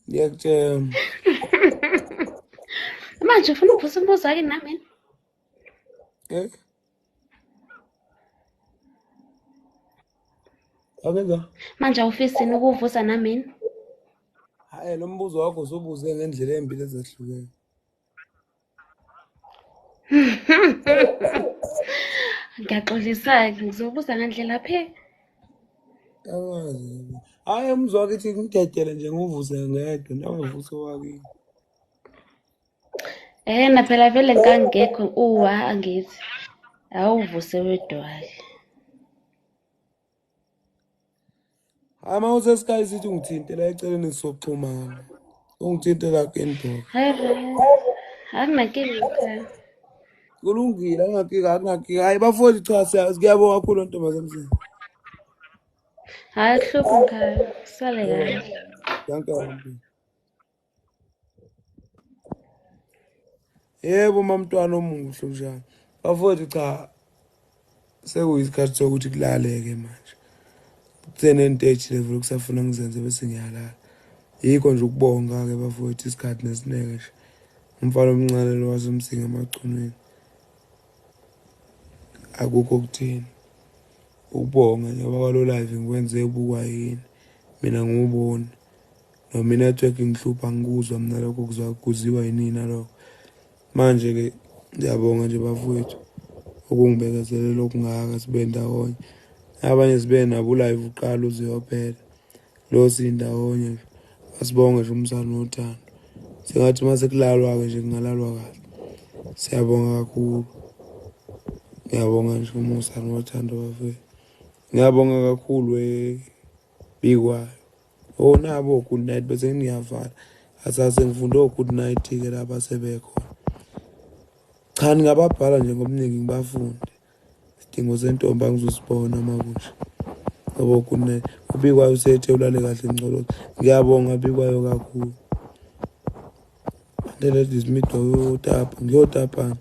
Ngiyakutshela. Manje ufuna ukuvusa umbuzo wakini nami? Eh? Akenza? Manje awufisi yini ukuvusa nami? Hayi lo mbuzo wakho usubuze ngendlela embili ezehlukene. Ngiyaxolisa-ke ngizobuza ngandlela phe. Angazi. Hayi umzi wakithi ngidedele nje ngiwuvuse ngedwa nawe vusa owakini. Eh na phela vele ngangekho uwa angithi. Awuvuse wedwa-ke. Hayi uma usesky sithi ungithintela eceleni sizoxhumana. Ungithintela ku-inbox. Hayi vele. Akunankinga mkhaya. Kulungile akunankinga akunankinga. Hayi bafowethu cha siyabonga kakhulu ntombazane. Hayi akuhluphi mkhaya. Sale Yebo. kahle. Danke kakhulu. Yebo mamntwana omuhle njani. Bafowethu cha sekuyisikhathi sokuthi kulaleke manje. Kusenento ethile vele kusafuna ngizenze bese ngiyalala. Yikho nje ukubonga-ke bafowethu isikhathi nesineke nje. Umfana omncane lo wasemsinga emachunwini. Akukho okuthini. Ukubonga nje ngoba kwalo live ngikwenze ubukwa yini. Mina ngiwuboni. Noma inetwork ingihlupha ngikuzwa mina lokho kuzwa kuziwa yinina lokho. Manje-ke ngiyabonga nje bafowethu ukungibekezelela okungaka sibe ndawonye. Abanye sibe nabo live uqala uze uyophela. Lo sindawonye nje. Asibonge nje umsana nothando. Sengathi uma sekulalwa-ke nje kungalalwa kahle. Siyabonga kakhulu. Ngiyabonga nje umusa nothando bafowethu. Ngiyabonga kakhulu bikwayo. Oh nabo good night bese ngiyavala. Asase ngifunde o good night ke laba sebekhona. Cha ningababhala nje ngobuningi ngibafunde. Isidingo sentombi angizusibona uma kunje. Yabo good night. Ubikwayo usethe ulale kahle Ngcolosi. Ngiyabonga bikwayo kakhulu. Lele dismidwa uyotapa ngiyotapana.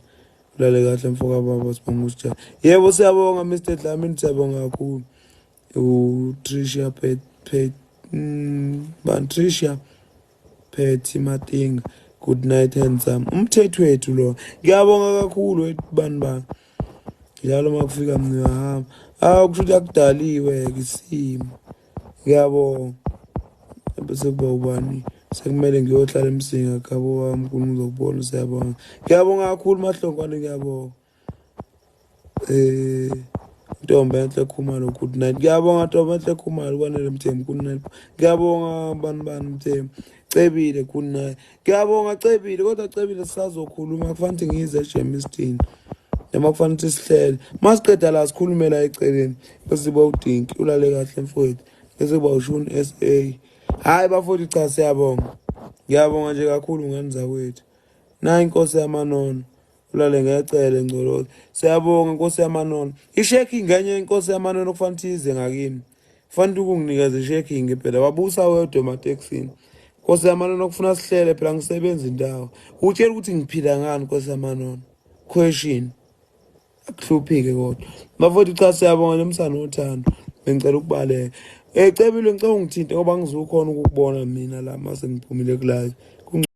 Ulale kahle mfoka baba sibonga usitshela. Yebo siyabonga Mr Dlamini siyabonga kakhulu. uTrisha Pet Pet Patricia Petty Matinga good night handsome umthetho wethu lo ngiyabonga kakhulu wethu bani bani njalo uma kufika mina uyahamba awu kusho ukuthi akudaliwe-ke isimo ngiyabonga bese kuba ubani sekumele ngiyohlala emsinga khabo wami unkulunkulu uzokubona siyabonga ngiyabonga kakhulu mahlongwane ngiyabonga Eh Ntombi enhle Khumalo good night. Ngiyabonga Ntombi enhle Khumalo kwanele Mthembu good night. Ngiyabonga bani bani Mthembu. Cebile good night. Ngiyabonga Cebile kodwa Cebile sisazokhuluma kufanele ngize eGermiston. Noma kufanele ukuthi sihlele. Masiqeda la sikhulume la eceleni. Bese kuba uDinki ulale kahle mfowethu. Bese kuba uShuni SA. Hayi bafowethu cha siyabonga. Ngiyabonga nje kakhulu ngane zakwethu. Nayi inkosi yamanono. Ulale ngecele Ngcolosi. Siyabonga Nkosi yamanono. Ishaking enye inkosi yamanono kufanele ukuthi ize ngakimi. Kufanele ukunginikeza ishaking phela wabusa wedwa ematekisini. Nkosi yamanono kufuna sihlele phela ngisebenza indawo. Utshela ukuthi ngiphila ngani Nkosi yamanono. Question. Akuhluphike kodwa. Bafowethu cha siyabonga nomsana othando. Bengicela ukubaleka. Eh Cebile ngicela ungithinte ngoba ngizukhona ukukubona mina la mase ngiphumile ku live.